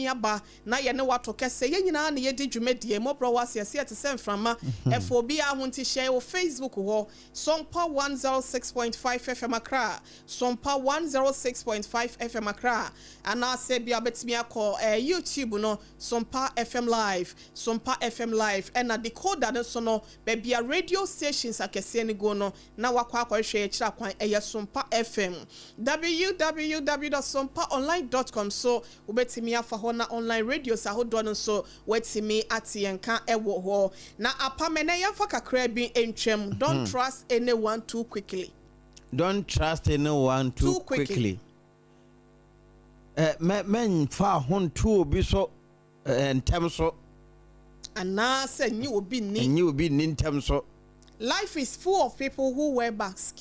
Aba na yɛne wo ato kɛsɛ. Yɛn nyinaa na yɛdi dwumadie. Mmɔborɔ wɔ aseɛ sɛ yɛte sɛ mframa. Ɛfa obiara ho nti hyɛ wɔ Facebook hɔ. Sompa 106.5 FM Accra. Sompa 106.5 FM Accra. Anaasɛ bia wobɛtumi akɔ eh, YouTube no, Sompa FM Live. Sompa FM Live. Ɛna decoder no so no, baabi a radio stations akɛseɛ no gu no, na wakɔ akɔhwehwɛ yɛkyerɛ akwan, ɛyɛ Sompa FM. www.sompaonline.com so wobɛtumi afa hɔ na online radios ahodoɔ no nso woatumi ate yɛn ka wɔ hɔ. Na apam ɛnɛ yɛmfa kakra bi ntwam. Don't trust anyone too quickly. Don't trust anyone too Too quickly. Quickly. Mɛmfa ho nto obi so ntɛm so. Anaasɛ nye obi nni. Nye obi nni ntɛm so. Life is full of people who wear mask.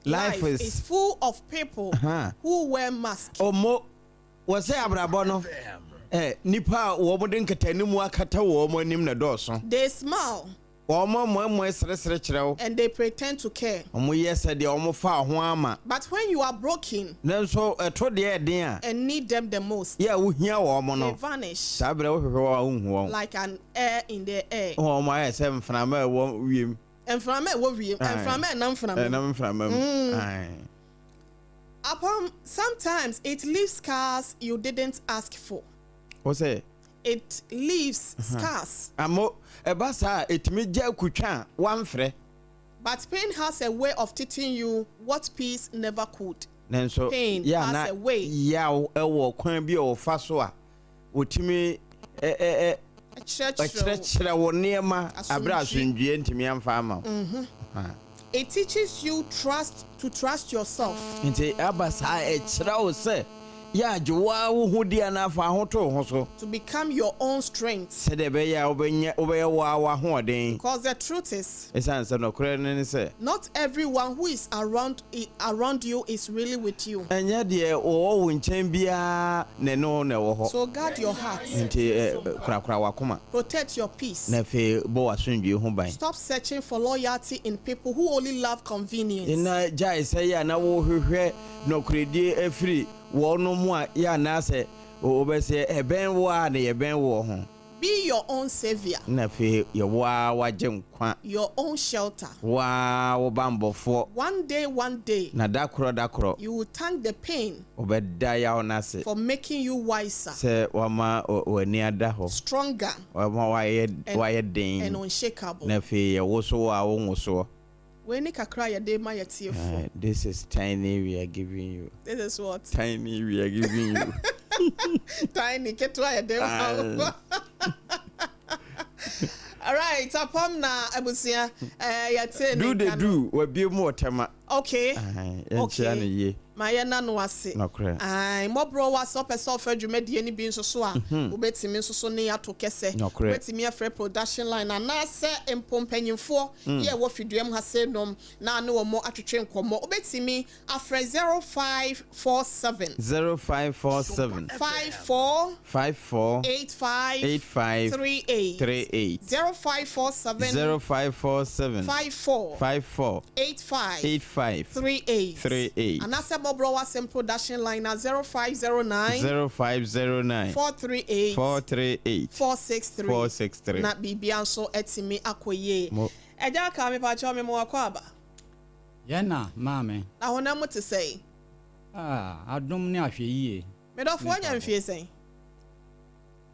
Life is full of people who wear mask. Ɔmo wɔ sɛ abrabɔ no nipa a wɔn de nkatanimu akata wɔn anim na dɔɔso. They smile. Wɔn amoamoa seresere kyerɛ wo. And they pretend to care. Wɔn yɛ sɛ deɛ wɔn fa ho ama. But when you are broken. Nanso ɛto deɛ ɛden a. And need them the most. Yɛ a wohia wɔn no. They vanish. Saa berɛ wohwehwɛ wɔn a wonhu wɔn. Like an air in the air. Wɔn ayɛ sɛ mframa a ɛwɔ wiem. Mframa a ɛwɔ wiem. Mframa a ɛnam mframa mu. Ɛnam mframa mu. Aye. Apam, sometimes it leaves scars you didn't ask for. Wo sɛ? It leaves scars. Amo, ɛba saa a, ɛtumi gya akutwa a woamfrɛ. But pain has a way of teaching you what peace never could. Nanso, Pain yɛ a has na a way. yaw wɔ kwan bi a wɔfa so a wɔtumi ɛ ɛ ɛ Kyerɛkyerɛ wo. kyerɛkyerɛ wo nneɛma abere a Asomdwie. asomdwie ntumi amfa ama wo. It teaches you trust to trust yourself. Nti aba saa ɛkyerɛ wo sɛ yɛ agye wo ara wo ho di anaa fa ho to wo ho so. To become your own strength. Sɛdeɛ ɛbɛyɛ a wobɛnya wobɛyɛ wo ara w'ahoɔden. Because the truth is. Ɛsiane sɛ nokorɛ no ne sɛ. Not everyone who is around you is really with you. Ɛnyɛ deɛ ɔwɔ wo nkyɛn biara na ɛne wo na ɛwɔ hɔ. So guard your heart. Nti korakora w'akoma. Protect your peace. Na afei bɔ w'asomdwoeɛ ho ban. Stop searching for loyalty in people who only love convenience. Na gyae sɛ yɛ a na wohwehwɛ nɔkorɛdie afiri wɔnom a yɛ anaasɛ wobɛsɛ ɛbɛn wo a na yɛbɛn woɔ ho. Be your own savior. Na afei yɛ wo ara w'agyenkwa. Your own shelter. Wo ara wo banbɔfoɔ. One day, one day. Na da korɔ da korɔ. You will thank the pain. Wobɛda yaw no ase. For making you wiser. Sɛ wama w'ani ada hɔ. Stronger. Wama wayɛ den. And unshakable. Na afei yɛ wo so wo a wonwosoɔ. Wei ne kakra a yɛde ma yɛ tiefoɔ. This is tiny we are giving you. This is what? Tiny we are giving you. Tiny ketewa yɛde ma wo. Alright, apam na abusua yɛte ne Do the nka no. do wabie mu ɔtɛma. Yɛnkyea no yie. Ma yɛna no ase. Nokorɛ. Ae, mmɔborɔ wɔ ase ɔpɛ sɛ ɔfrɛ dwumadie no bi nso so a, wobɛtumi nso so ne ato kɛsɛ. Nokorɛ. Wobɛtumi afrɛ production line anaasɛ mpo mpanyimfoɔ yɛ ɛwɔ fiduam ha sɛ nom na ne wɔn atwetwe nkɔmmɔ. Wobɛtumi afrɛ 0547 0547 54 54 85 85 38 38. 0547 0547 54 54 85 85 38. 38. Anaasɛ mmɔborɔ wɔ asɛm production line na 0509 0509 438 438 463. 463. Na biribia nso atumi akɔ yie. Mo. Ɛgya ka mepakyɛw me mewɔ kɔ aba. Yɛn na maame. Na honam mu te sɛn? Ah, adom ne ahwɛ yie. Medɔfo, woanya mfie sɛn?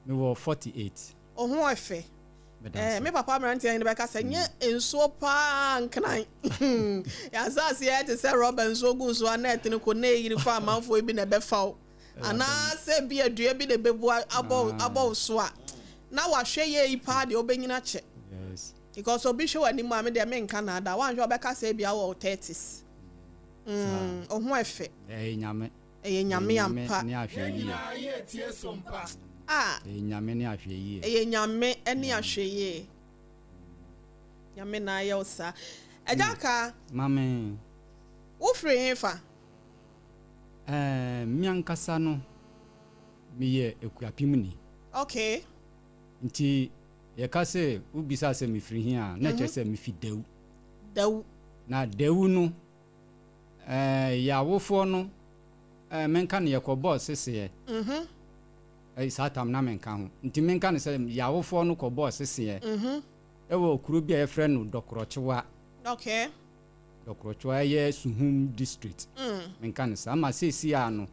Mewɔ 48. Wo ho ɛfɛ. Meda ase. Me papa mmeranteɛ no bɛka sɛ nyɛ nsuo paa nkran. Yɛasase yɛ te sɛ rɔba nsuo gu nsuo a na ɛtene kɔ na ɛyiri fa amanfoɔ bi na ɛbɛfa wo. Anaasɛ bi adua bi na ɛbɛbu abɔ wo so a na wahwɛ yie yi paa deɛ wobɛnyina kyɛ. Because obi hwɛ w'anim a, me deɛ menka naada. Woanhwɛ wobɛka sɛ ebia wɔ 30s. Wo ho ɛfɛ. Ɛyɛ Nyame. Ɛyɛ Nyame ampa. Ne ahwɛ yie. Ah. Ɛyɛ Nyame ne ahwɛ yie. Ɛyɛ Nyame ne ahwɛ yie. Nyame na ayɛ wo saa. Ɛgya ka. Maame. Wofiri he fa? Me ankasa no, meyɛ Akuapemni. Nti yɛka sɛ wobisa sɛ mefiri he a, na kyerɛ sɛ mefi Dawu. Dawu. Na Dawu no, yɛ awofoɔ no, menka no yɛkɔbɔɔ seseɛ. Saa tam na menka ho. Nti menka no sɛ yɛawofoɔ no kɔbɔɔ seseɛ ɛwɔ kuro bi a yɛfrɛ no Dɔkorɔkyewa. Dɔkorɔkyewa ɛyɛ Suhum District. Menka no saa. Ama seesei a no,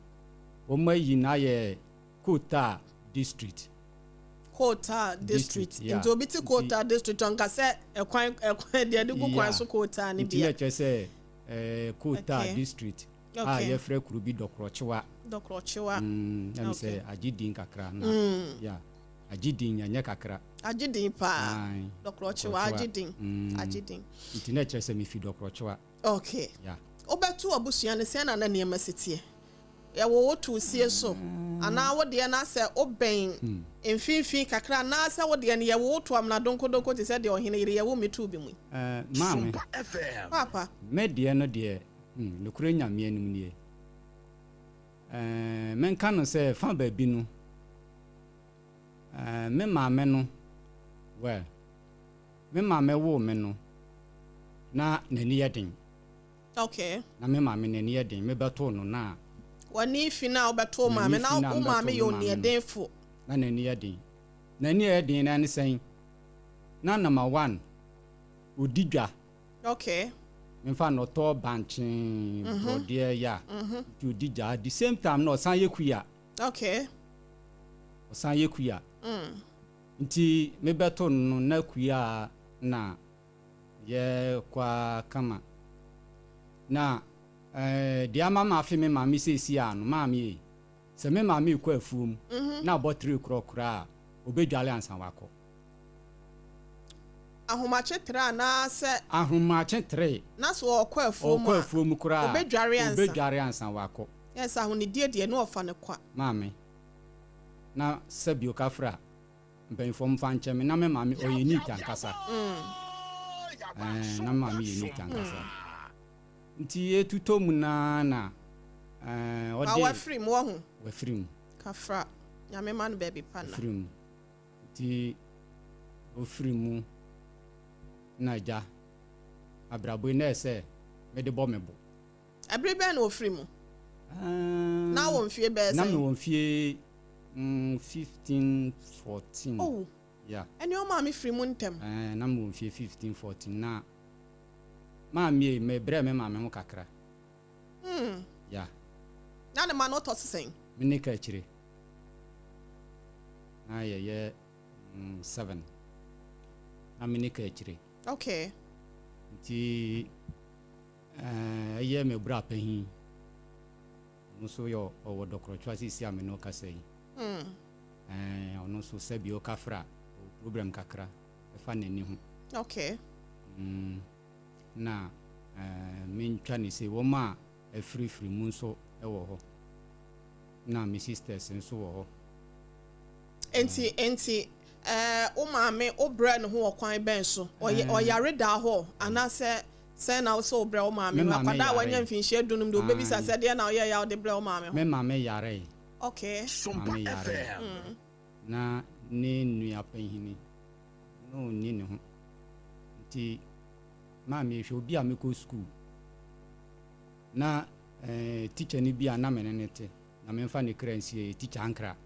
wɔn ayi no ayɛ Kota District. Kota District. Nti obi te Kota District ɔnka sɛ ɛkwan ɛkwan deɛ de gu kwan so Kota ne bia. Nti na kyerɛ sɛ Kota District a yɛfrɛ kuro bi Dɔkorɔkyewa. Dɔkorɔkyewa. Ɛmi sɛ agye din kakra na ya agye din ɛnyɛ kakra. Agye din paa. Dɔkorɔkyewa agye din. Agye din. Nti na kyerɛ sɛ mefi Dɔkorɔkyewa. Okay. Yeah. Wobɛto abusua no sɛn na na nneɛma si teɛ? Yɛwɔ wo to sie so anaa wo deɛ no asɛ wobɛn mfimfini kakra anaasɛ wo deɛ no yɛwɔ wo to amena donkodonko te sɛ deɛ ɔhene yere yɛwo me too bi mu yi? Maame. Paapa. Me deɛ no deɛ, nokorɛ Nyame anim nie. Menka no sɛ fa baabi no, me maame no, well, me maame woo me no, na n'ani yɛ den. Na me maame n'ani yɛ den, mebɛtoo no na. W'ani fi na wobɛtoo maame, na wo maame yɛ oniɛdenfo. Na n'ani yɛ den. N'ani yɛ den na ne sɛn? Na number one, odi dwa. Memfa no ɔtɔ bankye, borɔdeɛ ya. Nti odi dwa. At the same time na ɔsan yɛ kuya. Ɔsan yɛ kuya. Nti mebɛtoo no na kuya na yɛ kwa kama. Na deɛ ama ma afe me maame seesi a no, maame yi, sɛ me maame kɔ afuom na abɔ 3 korɔ a, obɛdwale ansa wakɔ. Ahomakye 3 anaasɛ? Ahomakye 3. Na so ɔkɔ afuom a, ɔkɔ afuom koraa, obɛdware ansa. Obɛdware ansa wakɔ. Yes, ahonidie deɛ na ɔfa ne kwa. Maame, na sɛbi okafra mpanyinfoɔ mfa nkyɛn me, na me maame ɔyɛ neat ankasa. Na me maame yɛ neat ankasa. Nti etutɔ mu naa na ɔde. Wafiri mu ɔho. Wafiri mu. Kafra, Nyame ma no baabi pa na. Wafiri mu. Nti ofiri mu na agya abrabɔ yi na ɛsɛ mede bɔ me bo. Ɛbere bɛn na ofiri mu? Na wɔ mfie bɛyɛ sɛn? Na me wɔ mfie 15, 14. Oh. Yeah. Ɛne o maame firi mu ntɛm. Na me wɔ mfie 15, 14 na maame me brɛ me maame ho kakra. Yeah. Na ne ma no tɔ sesɛn? Me ne ka akyire. Na yɛyɛ 7. Na me ne ka akyire. Nti ɛyɛ me bra panyin. Nso yɛ ɔwɔ Dɔkorɔtwa sisi a me no kasa yi. Ɔno nso sɛbi ɔkafra problem kakra ɛfa n'ani ho. Na mentwa ne sɛ wɔn a afirifiri mu nso ɛwɔ hɔ. Na me sisters nso wɔ hɔ. Enti wo maame wo brɛ ne ho wɔ kwan bɛn so? Ɔyare da hɔ anaasɛ sɛ na wo sɛ wo brɛ wo maame ho? Akwadaa a wanya mfinhyia 15 de obebisa sɛ deɛ na ɔyɛ ya wode brɛ wo maame ho. Me maame yare. Maame yare. Na ne nua panyin no ni ne ho. Nti maame hwɛ obi a mekɔ school. Na teacher ni bi a na mene ne te. Na memfa ne kra nsie teacher ankra.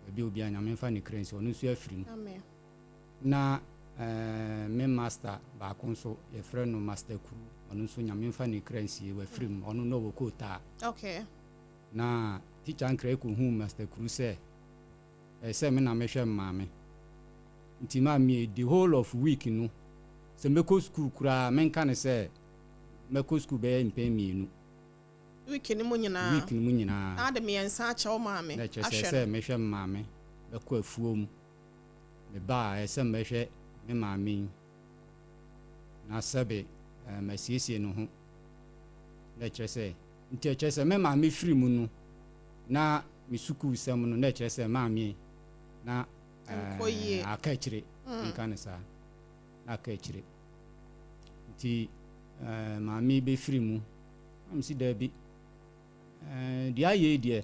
Ebi obi a na memfa ne kra nsie ɔno nso afiri mu. Amen. Na me master baako nso yɛfrɛ no Master Kuru, ɔno nso nyame mfa ne kra nsie wafiri mu, ɔno na ɔwɔ Kota. Na teacher ankra kɔhu Master Kuru sɛ ɛsɛ me na mehwɛ maame. Nti maame the whole of week no sɛ mɛkɔ school koraa menka ne sɛ mɛkɔ school bɛyɛ mpɛn 2. Week ni mu nyinaa. Week ni mu nyinaa. Na de mmiɛnsa akyɛ wo maame. Na kyerɛ sɛ mehwɛ maame bɛkɔ afuom. Me ba a ɛsɛ mehwɛ me maame na sɛbe masiesie ne ho. Na kyerɛ sɛ nti kyerɛ sɛ me maame firi mu no na me sukuu sɛm no na kyerɛ sɛ maame na aka akyire nka ne saa na aka akyire. Nti maame bɛfiri mu na mesi daabi deɛ ayɛ deɛ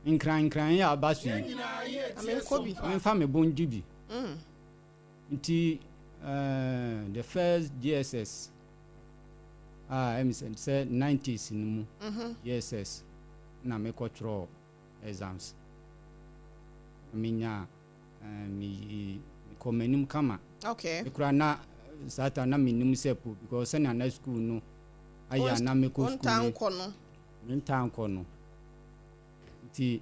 nkran yɛ aba so yi memfa me bo ngye bi. Nti the first GSS a sɛ 90s no mu GSS na mekɔtwerɛ exams. Na menyaa eh, me mekɔ m'anim kama. Okay. Me koraa na saa time na mennim sɛ po because sɛnea na school no ayɛ a na mekɔ school Wontaa no nkɔ no. mentaa nkɔ no. Nti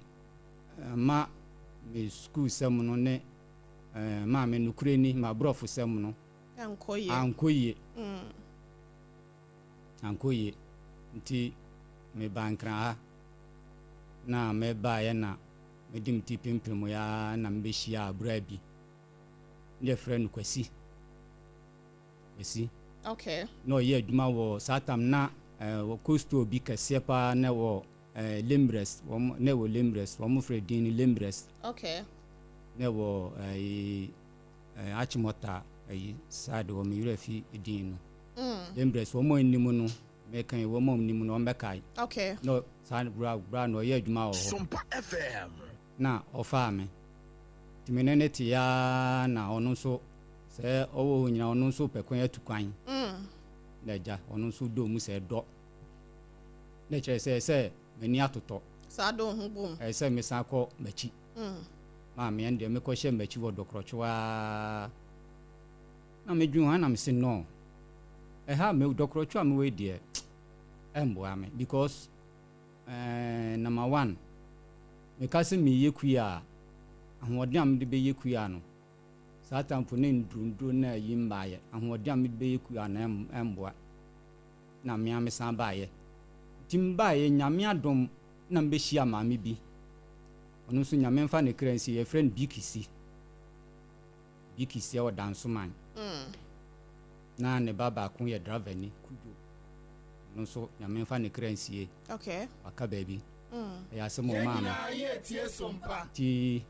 amma me school sɛm no ne eh, maame nokorɛ ni m'aborɔfo sɛm no Ankɔ yie. ankɔ yie. Ankɔ yie. Nti mebaa Nkran ha na mebaeɛ na mede me ti pempemeeɛ ara na mebɛhyiaa abura bi na yɛfrɛ no Kwasi. Kwasi. Okay. Na ɔyɛ adwuma wɔ saa tam na eh, wɔkɔ store bi kɛseɛ paa na ɛwɔ eh, Lembres, wɔn na ɛwɔ Lembres, wɔn frɛ din no Lembres. Okay. Na ɛwɔ eh, eh, Achimota eh, side wɔ me werɛ fi din no. Lembres, wɔn a nnim no, mɛka yi, wɔn a nnim no, wɔn bɛkae. Okay. Na saa bra bra na ɔyɛ adwuma wɔ hɔ. Sompa FM. Na ɔfaa me. Nti me ne no te ara na ɔno nso sɛ ɔwɔ hɔ nyinaa ɔno nso pɛ kwan atu kwan. Na agya ɔno nso dɔ mu sɛ dɔ. Na kyerɛ sɛ sɛ m'ani atotɔ. Saa dɔ ho bom. Ɛyɛ sɛ mesan kɔ m'akyi. Maame ɛno deɛ mekɔhyɛ m'akyi wɔ dɔkorɔkyew ara. Na medwen ho na mese no. Ɛha me dɔkorɔkyew a mewɔ yi deɛ ɛmboa me because number one meka sɛ meyɛ kua a ahoɔden a mede bɛyɛ kua no saa tampo ne nduronduro na ayi mbaayɛ ahoɔden a mede bɛyɛ kua no ɛmboa na mmea mesan baayɛ nti mbaayɛ Nyame adom na mbɛhyia maame bi ɔno nso Nyame mfa ne kra nsi yɛfrɛ no Bikisi Bikisi ɛwɔ Dansoman na ne ba baako yɛ driver ni Kudwo ɔno nso Nyame mfa ne kra nsie Okay. waka baabi ɛyɛ asɛm a ɔmaa me Yɛn nyinaa Sompa. Nti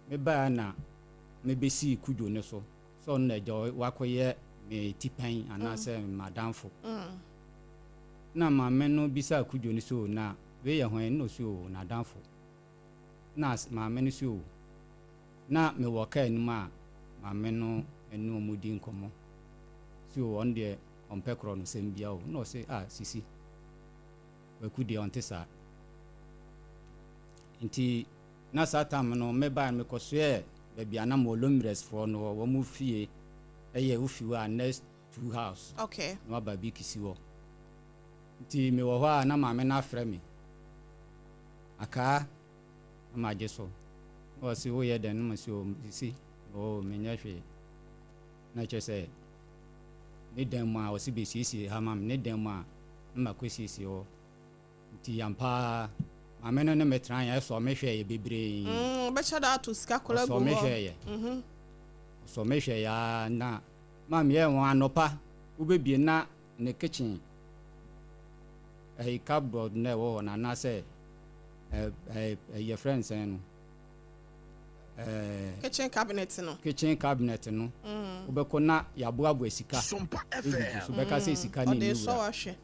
mebaa na mebɛsii Kudwo ne so sɛ ɔno na agya wakɔyɛ me tipɛn anaasɛ madamfo na maame no bisaa Kudwo no sɛ o na wei yɛ hwan na ɔsi o n'adamfo na maame no si o na mewɔ kaa anim a maame no ne ɔmo di nkɔmmɔ si o ɔno deɛ ɔmpɛ korɔ no sɛm bia o na ɔse a sisi Kwaku deɛ ɔnte saa nti na saa tam no mebaa no mekɔsoɛɛ baabi a na mewɔ Lomresfoɔ no wɔ wɔn fie ɛyɛ wofi hɔ a next two house na waba bi kisi hɔ nti mewɔ hɔ a na maame no afrɛ me akaa na magye so na ɔse woyɛ dɛn na mase o sisi o menyɛ hwee na kyerɛ sɛ ne dan mu a ɔse bɛsiesie ha ma me ne dan mu a na makɔsiesie hɔ nti yampaa maame no ne me tena yɛ ɛsɔ me hwɛ yɛ bebree. Bɛhyɛ da ato sika kola gu ɔsɔ me hɔ. Hwɛ yɛ ɔsɔ me hwɛ yɛ a na maame yɛ wɔn anɔpa wobɛbie na ne kitchen ɛyi cupboard na ɛwɔ hɔ no anaasɛ ɛ ɛ yɛfrɛ nsɛn no ɛɛ Kitchen cabinet no. Kitchen cabinet no wobɛkɔ na yɛaboaboa sika Sompa egugu FM. So bɛka sɛ sika no Ɔde nni sɔ wura. wahwɛ.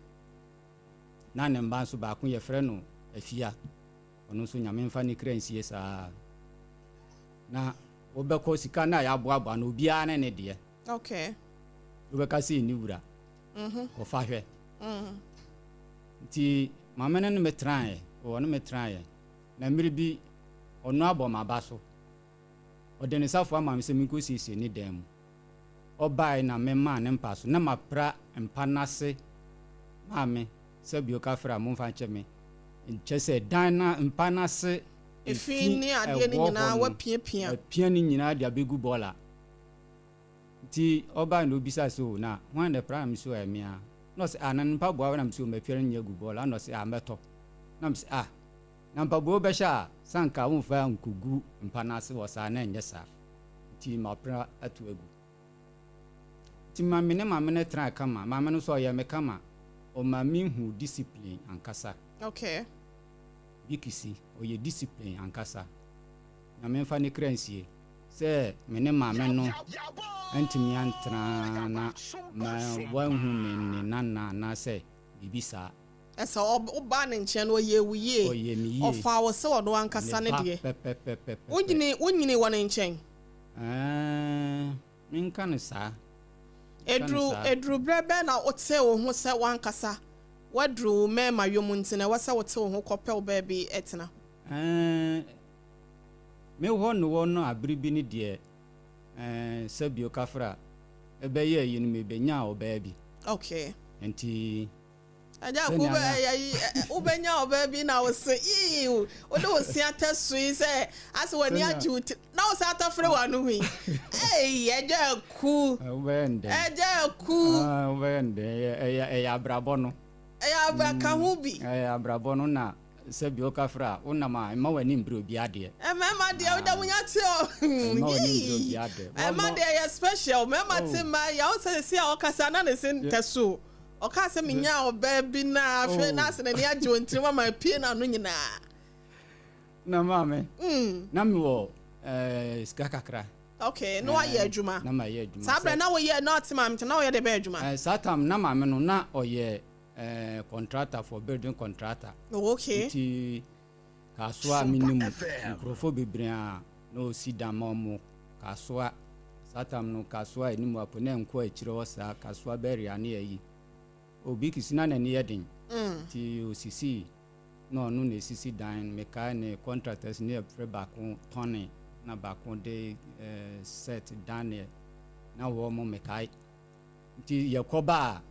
Na ne mba nso baako yɛfrɛ no Afia ɔno nso Nyame mfa ne kra nsie saa na wobɛkɔ sika no a yɛaboaboa no obiara ne ne deɛ wobɛka sɛ ɛni wura kɔfa hwɛ nti maame no ne me tenaeɛ ɔwɔ ne me tenaeɛ na mmere bi ɔno abɔ m'aba so ɔde ne safoa ama me sɛ menkɔsiesie ne dan mu ɔbaeɛ na memaa ne mpa so na mapra mpa n'ase maame sɛ bio ka frɛ a momfa nkyɛ me nkyɛ sɛ dan na mpa n'ase Efi ne adeɛ no ɛwɔ hɔ nyinaa no, wapiapia. Mapia ne nyinaa de abɛgu bɔɔla nti ɔbaa na obisa sɛ o na hwan na pra na me so ɛyɛ mea na ɔsɛ ah na ne mpaboa na me so mapia no nyɛ agu bɔɔla na ɔsɛ ah mɛtɔ na me sɛ ah na mpaboa wobɛhyɛ a sanka womfa nkɔgu mpa no ase wɔ saa na ɛnyɛ saa nti mapra ato agu nti ma me ne maame no tena kama maame no nso ɔyɛ me kama ɔma me hu discipline ankasa. Bikisi ɔyɛ discipline ankasa Nyame mfa ne kra nsie sɛ me ne maame no antumi antena na ma wanhu me ne nana anaasɛ biribi saa. Ɛsɛ ɔbaa ne nkyɛn no ɔyɛ wo yie. Ɔyɛ me yie. Ɔfaa wo sɛ ɔno ankasa ne ne ba deɛ. Pɛpɛpɛpɛpɛ. Wonyini wɔ ne nkyɛn. Ɛɛ, menka no saa. Menka no Eduru saa. Eduru berɛ bɛn na wote wo ho sɛ wankasa waduru wo mmarima yom nti na ɛwɔ sɛ wote wo ho kɔpɛ wo baabi tena? Ɛɛ, Mewɔ no hɔ no abere bi ne deɛ ɛɛ sɛbio kafra ɛbɛyɛ yi no mebɛnyaa ɔbaa bi. Nti Agya ko wobɛ ɛyi wobɛnya ɔbaa bi na wose yii wode wo se atɛ so yi sɛ asɛ w'ani agye wo ti na wo sɛ atafere w'ano ho yi ei agya ku agya ku wobɛyɛ ndɛn ɛyɛ ɛyɛ abrabɔ no ɛyɛ abra ka ho bi ɛyɛ abrabɔ no na sɛ bi wokafra a wonam a mma w'ani mbere obi adeɛ. Mmarima deɛ wode mo nya te o. Mma w'ani mbere obi adeɛ. Mmarima deɛ yɛ special. Mmarima te mma yɛ wo sɛ sɛ a ɔkasa na ne se ntɛ so. Ɔkaa sɛ menyaa ɔbaa bi na afei na asɛ n'ani agye wɔ ntirim ama apue n'ano nyinaa. Na maame, na mewɔ sika kakra. Okay, na wayɛ adwuma. Na mayɛ adwuma. Saa berɛ na woyɛ na ɔte maame nkyɛn na woyɛ de bɛyɛ adwuma. Saa tam na maame no na ɔyɛ contractor for building contractor. Oh, okay. Nti Kasoa menim nkurɔfoɔ bebree a na ɔsi dan ma ɔmo Kasoa saa tam no Kasoa anim apo na nkɔ akyire hɔ saa Kasoa bɛria ne ayi obi kisi na n'ani yɛ den nti osisi na ɔno na esisi dan mekae ne contractors ne yɛfrɛ baako Tony na baako de set Daniel na wɔn mo mekae. Nti yɛkɔ ba a,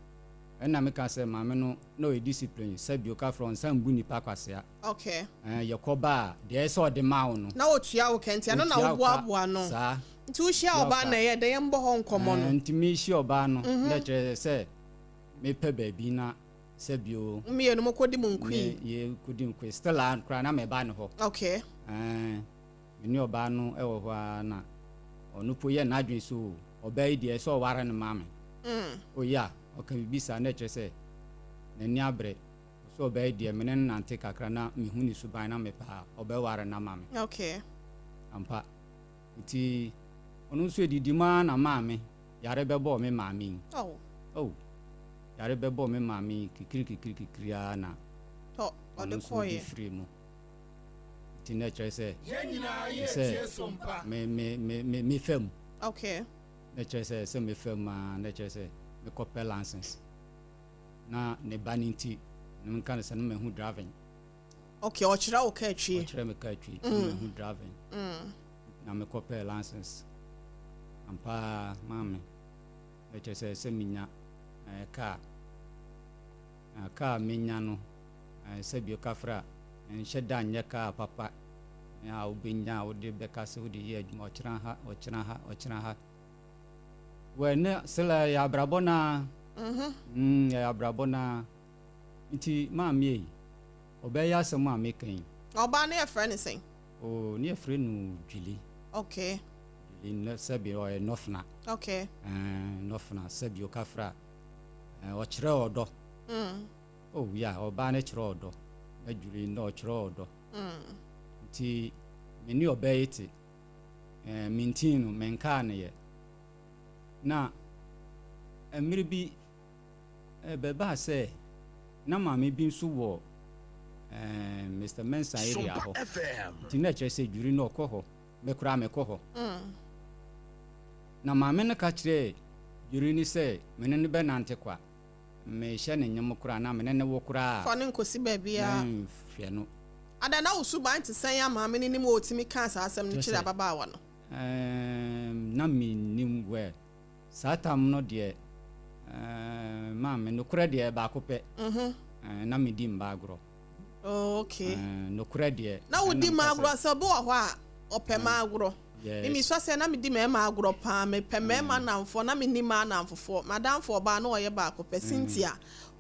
ɛna meka sɛ maame no na ɔyɛ discipline sɛbi oka frɛ ɔnsa mbu nipa kwasea. Okay. Ɛɛ yɛkɔ ba a, deɛ ɛsɛ sɛ ɔde ma wo no. Na ɔtua wo ka nti ɛno na woboaboa ano. Saa. Nti wohyia ɔbaa no na ɛyɛ dɛn? Yɛmbɔ hɔ nkɔmmɔ no. Ɛɛ nti mehyia ɔbaa no na ɛkyerɛ sɛ mepɛ baabi na sɛbi o. Mo mmienu mokɔdi mo nkui. Yɛkɔdi nkui. Still a koraa na meba ne hɔ. Okay. Ɛɛ me ne ɔbaa no wɔ hɔ ara na ɔno po yɛ n'adwene sɛ o ɔbaa yi deɛ ɛsɛ ɔware no ma me. O ya, ɔka biribi saa na ɛkyerɛ sɛ n'ani abere. Ɔsɛ ɔbaa yi deɛ me ne no nante kakra na mehu ne suban na mepɛ a, ɔbɛware no ama me. Okay. Ampa. Nti ɔno nso ɛdidi mu ara na maame, yare bɛbɔɔ me maame yi. Oh. Oh, yare bɛbɔɔ me maame yi kikiri kikiri kikiri ara na Tɔ, ɔde ɔno nso de kɔeɛ. firii mu. Nti na ɛkyerɛ sɛ Yɛn nyinaa ɛsɛ yɛretie so mpa. me me me me mefa mu. Okay. Na ɛkyerɛ sɛ sɛ mefa mu a na ɛkyerɛ sɛ mekɔpɛ license. Na ne ba no nti na menka no sɛ na mahu driving. Okay, ɔkyerɛ wo kaa twie. Ɔkyerɛ me kaa twie. Na mahu driving. Na mekɔpɛɛ license. Ampa ara maame na ɛkyerɛ sɛ sɛ menya eh, kaa. Na kaa menya no eh, sɛ bio kafra nhyɛ da nyɛ kaa papa a wobɛnya a wode bɛka sɛ wode yɛ adwuma ɔkyena ha, ɔkyena ha, ɔkyena ha. Wɛ ne sɛlɛ yɛ abrabɔ naa. Yɛ abrabɔ naa. Nti maame yi, ɔbɛyɛ asɛm a meka yi. Ɔbaa no yɛfrɛ no sɛn? Oh, ne yɛfrɛ no Julie. Okay. Julie, ne sɛbi ɔyɛ nɔfena. Okay. Nɔfena, sɛbi ɔkafra. Ɔkyerɛ ɔdɔ. Oh yeah, ɔbaa no kyerɛ ɔdɔ. Na Julie na ɔkyerɛ ɔdɔ. Nti me ne ɔbaa yi te. Mentii no, menkaa no yɛ. Na mmere bi ɛbɛbaa sɛ na maame bi nso wɔ Mr. Mensah area Sompa hɔ. FM. Nti na ɛkyerɛ sɛ Julie no ɔkɔ hɔ, me koraa mekɔ hɔ. Na maame no ka kyerɛɛ Julie no sɛ me ne no bɛnante kwa. Mehyɛ ne nyem koraa na me ne no wo koraa. Fa no nkɔsi baabiara. Mɛnhwɛ no. Ada na wo suban te sɛn a maame no nim a ɔtumi kaa saa asɛm no kyerɛɛ ababaawa no? Na mennim well. Saa tam no deɛ, maame, nokorɛ deɛ baako pɛ. Na medi mma agorɔ. Oh, okay. Nokorɛ deɛ. Na wodi mma agorɔ sɛ obi wɔ hɔ a ɔpɛ mma agorɔ. Yes. Mimi sɔ sɛ na medi mmarima agorɔ paa. Mepɛ mmarima nnamfoɔ na menni mmaa nnamfofoɔ. M'adamfo ɔbaa na ɔyɛ baako pɛ, Cynthia.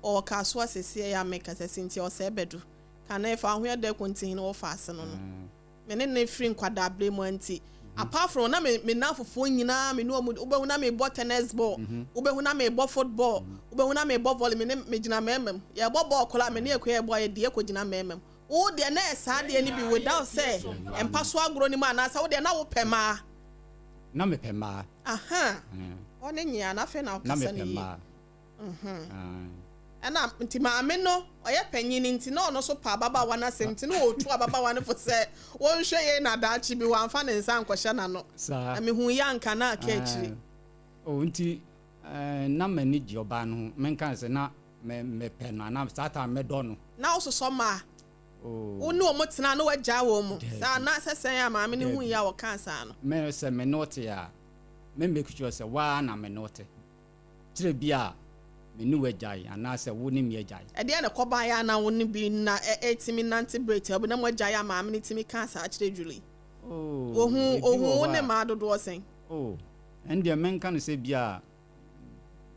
Ɔwɔ Kasoa seesei a mekasa. Cynthia Ɔsɛɛbɛdu. Kane fa ho yɛ dɛ kontinhene wɔ faase no no. Me ne no firi nkwadaaberɛ mu nti apart from na me me nnamfofoɔ nyinaa me ne wɔn wobɛhu na mebɔ tennis ball, wobɛhu na mebɔ football, wobɛhu na mebɔ volley, me ne megyina mmarima mu. Yɛbɔ bɔɔl koraa me ne Akua yɛbɔ a yɛde yɛkɔgyina mmarima mu. Wo deɛ na ɛyɛ saa adeɛ no bi without sɛ mpa so agorɔ no mu anaasɛ wo deɛ na wopɛ mmaa? Na mepɛ mmaa. Aha, ɔne nyea na afei na Na wokasa no mepɛ yie. mmaa. Ɛna nti maame no ɔyɛ panyin nti na ɔno nso pa ababaawa no asɛm nti na ɔretu ababaawa no fo sɛ wɔnhwɛ yie na daakye bi wamfa ne nsa ankɔhyɛ n'ano. Saa. Na mehu yɛ anka na aka akyiri. Oh, nti na m'ani gye ɔbaa no ho. Menka sɛ na mepɛ no anaa saa time mɛdɔ no. Na wososɔ mmaa? Oh. Wo ne wɔn tena na wagyaa wɔn mu Dabi. saa anaasɛ sɛn a maame no Dabi. hu yɛ a wɔkaa saa no? Me sɛ me ne wo te a, me make sure sɛ woaa na me ne wo te. Kyerɛ bi a me ne wo agyae anaasɛ wo ne me agyae. Ɛdeɛn na ɛkɔbaeɛ a na wo ne bi na ɛtumi nante berɛ tiawa bi na moagyae a maame no tumi kaa saa kyerɛ Julie? Oh, Ɔhu ebi wɔ ɔhu wo hɔ ne a, mmaa dodoɔ sɛn? oh, ɛndeɛ menka no sɛ bi a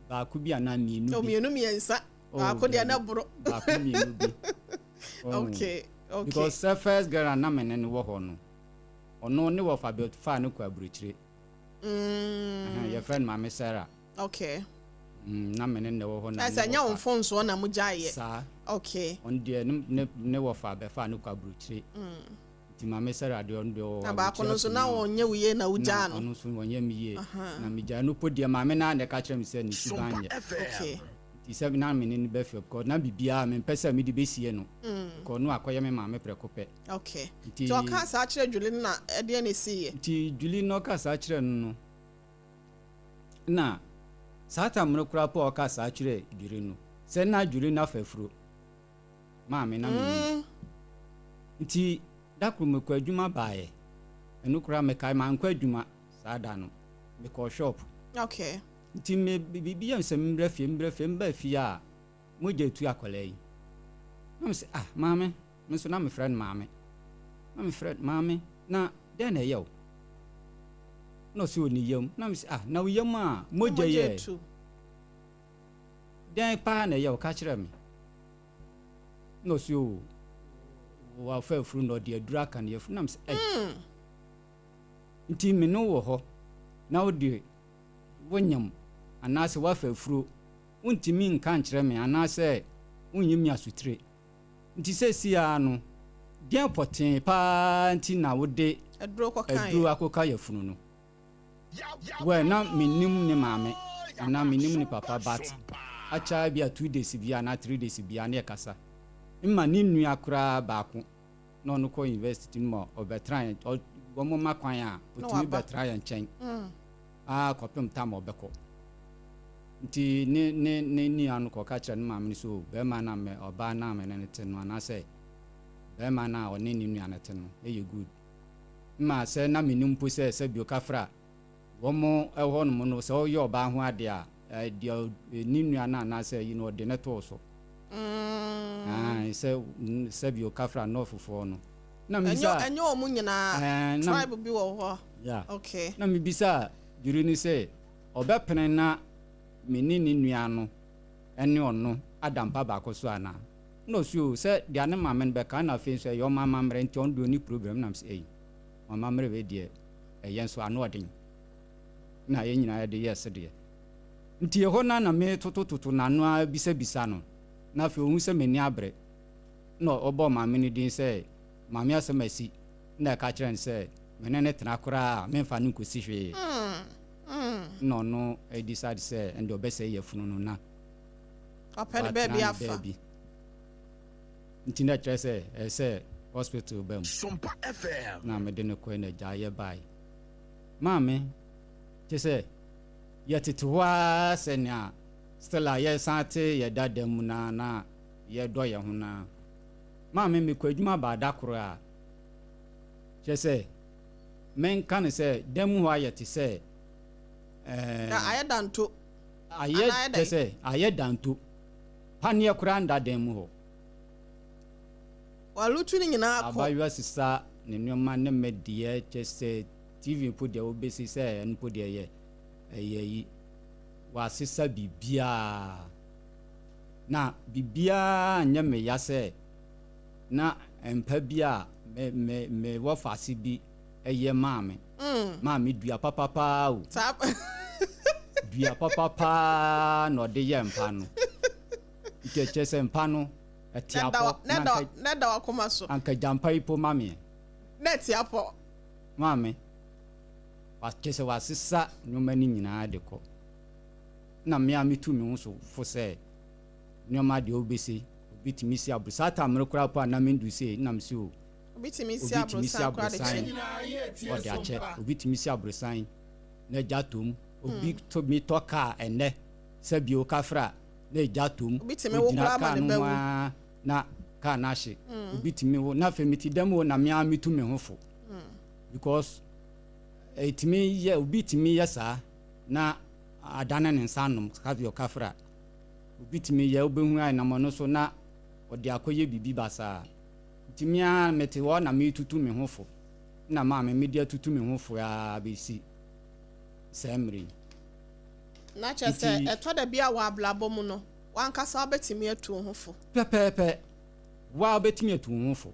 baako bi anaa mmienu Oh, bi. mmienu mmiɛnsa. Oh, Baako deɛ na dabi, ɛboro. baako mmienu bi. Oh. Okay, okay. Because sɛ first girl a na me ne no wɔ hɔ no, ɔno ne wɔfa bɛfaa no kɔ aburokyire. Ɛhɛn, yɛfrɛ no Maame Sarah. Okay. Na me ne no wɔ hɔ na Ɛsɛ ne nyɛ wo wɔfa. mfomsoɔ na mogyaeɛ. Saa. Okay. Ɔno deɛ ne ne ne wɔfa bɛfaa no kɔ aburokyire. Nti Maame Sarah deɛ ɔno deɛ ɔwɔ Na baako aburokyire no nso na ato mu. ɔnyɛ wo yie na Na wogyaa no. ɔno nso ɔnyɛ me yie. Na megyae no po deɛ maame no ara na ɛka kyerɛ me sɛ ne suban Sompa nyɛ. Okay. FM. Nti sɛ na me ne no bɛ fie because na biribiara mempɛ sɛ mede bɛsie no. Because ɔno akɔyɛ me maame prɛko pɛ. Okay. Nti Nti ɔkaa saa kyerɛ Julie no na ɛdeɛn na ɛsiiɛ? Nti Julie no ɔkaa saa kyerɛɛ no no, na saa tam no koraa po a ɔkaa saa kyerɛɛ Julie no, sɛ na Julie no afa afuro maame na menim. Nti da koro mekɔ adwuma baeɛ, ɛno koraa mekae mankɔ adwuma saa da no, mekɔɔ shop. Okay. Nti me biribi yɛ me sɛ memmra fie, memmra fie, mebaa fie a mogya etu akwadaa yi. Na me sɛ ah maame, me nso na mefrɛ no maame. Na mefrɛ no maame, na dɛn na ɛyɛ wo? Na ɔsɛ ɔni yam. Na me sɛ ah na wo yam a mogya yɛ etu. Dɛn paa na ɛyɛ wo? Ka kyerɛ me. Na ɔsɛ o wafa afuru na ɔde aduru aka ne yafunu. Na me sɛ ɛy. Nti me ne wo wɔ hɔ na wode wonyam anaasɛ woafa afuro, wontumi nka nkyerɛ me anaasɛ wonnyi me asotire. Nti seesei ara no, deɛn pɔtee paa nti na wode Aduro kɔkaeɛ? aduro akɔka yafunu no? Well, na mennim ne maame anaa mennim ne papa but akyɛ bi a 2 days bi anaa 3 days bi a na yɛkasa. Mma ne nua koraa baako na ɔno kɔ university no ma ɔbɛtena yɛn wɔn ma kwan a Na ɔtumi waba. bɛtena yɛn nkyɛn aa kɔpem tam a ɔbɛkɔ. Nti ne nua no kɔka kyerɛ ne maame no so bɛrima na mɛ ɔbaa na mɛ ne ne te no anaasɛ bɛrima na ɔne ne nua no te no ɛyɛ good. Ma sɛ na menim mpo sɛ sɛ bio kafra wɔn ɛhɔ nom no sɛ ɔyɛ ɔbaa ho adeɛ a deɛ ne nua no anaasɛ yi no ɔde ne too so. Sɛ sɛ bio kafra nɔɔfofoɔ no. Na Ɛnyɛ mebisa ɛnyɛ wɔn nyinaa. Na Tribe bi wɔ hɔ. Yeah. Okay. Na mebisa Julie no sɛ ɔbɛpene na me ne ne nua no ɛne ɔno ada mpa baako so anaa? Na ɔsi o sɛ deɛ ne maame no bɛka na afei nso ɛyɛ ɔma amammerɛ nti ɔno deɛ ɔni problem. Nam sɛ ɛyi ɔmammerɛ wei deɛ ɛyɛ nso ano ɔden na yɛn nyinaa yɛde yɛ sedeɛ. Nti ɛhɔ na na metotototo n'ano a bisabisa no na afei ohun sɛ m'ani abere na ɔbɔ maame no din sɛ maame asɛm asi na ɛka kyerɛ no sɛ me ne ne tena koraa a memfa no nkɔsi hwee. Na ɔno decide sɛ ɛnde ɔbɛsɛe yafunu no na Ɔpɛ ne watena baabi ne afa. baabi. Nti na kyerɛ sɛ ɛyɛ sɛ hospital ba mu Sompa FM. na mede no kɔɛ na agya yɛ bae. Maame kyɛ sɛ yɛtete hɔ ara sɛ nea still a yɛsan te yɛ dada mu na na yɛdɔ yɛn ho na maame mekɔ adwuma baada koro a kyerɛ sɛ menka no sɛ dan mu hɔ ayɛ te sɛ Na ayɛ danto. Ayɛ Anaa ayɛ kyerɛ dɛn? sɛ ayɛ danto paneɛ koraa nda dan mu hɔ. Walutu ne nyinaa kɔ. Abayewa sisa ne nneɛma ne me deɛ kyɛ sɛ TV mpo deɛ wobɛsi sɛ ɛno mpo deɛ yɛ ɛyɛ yi wasesa biribiaa na biribiaa nyɛ me ya sɛ na mpa bi a me me me wɔ faase bi ɛyɛ maa me. Maa me dua papapaa o. Saa. Dua papapaa na ɔde yɛ mpa no nti ɛkyerɛ sɛ mpa no ɛte Na apɔ da na na da anka na da wakoma so. Anka gyampa yi po ma meɛ. Na ɛte apɔ. Maame wakyɛ sɛ wasesa nneɛma no nyinaa de kɔ na mmea metu me ho so fo sɛ nneɛma deɛ wobɛsi obi tumi si aboro saa tamere koraa po a na mendu sei nam si o. Obi tumi si Obi tumi si aborosan koraa de aborosan kyɛ. ɔde akyɛ obi tumi si aborosan na agya tom obi tumi tɔ kaa ɛnɛ sɛ bio kafra na agya tom. Obi tumi wo ogyina koraa ma kaa ne no ba ho wu. ara na Kaa no ahye. Obi tumi wo na afei mete dɛm o na me ara metu me ho fo. Because ɛtumi yɛ obi tumi yɛ saa na adane ne nsa anom kadeɛ ɔkafra. Obi tumi yɛ wobɛhu a ɛnam ɔno so na ɔde akɔyɛ biribi basaa. Nti me ara mete hɔ na metutu me ho fo. Na maame mede atutu me ho fo ara bɛsi saa mmerɛ yi. Na kyerɛ sɛ ɛtɔ da bi a wɔ abrabɔ mu no, w'ankasa wobɛtumi atu wo ho fo. Pɛpɛɛpɛ. Wo ara wobɛtumi atu wo ho fo.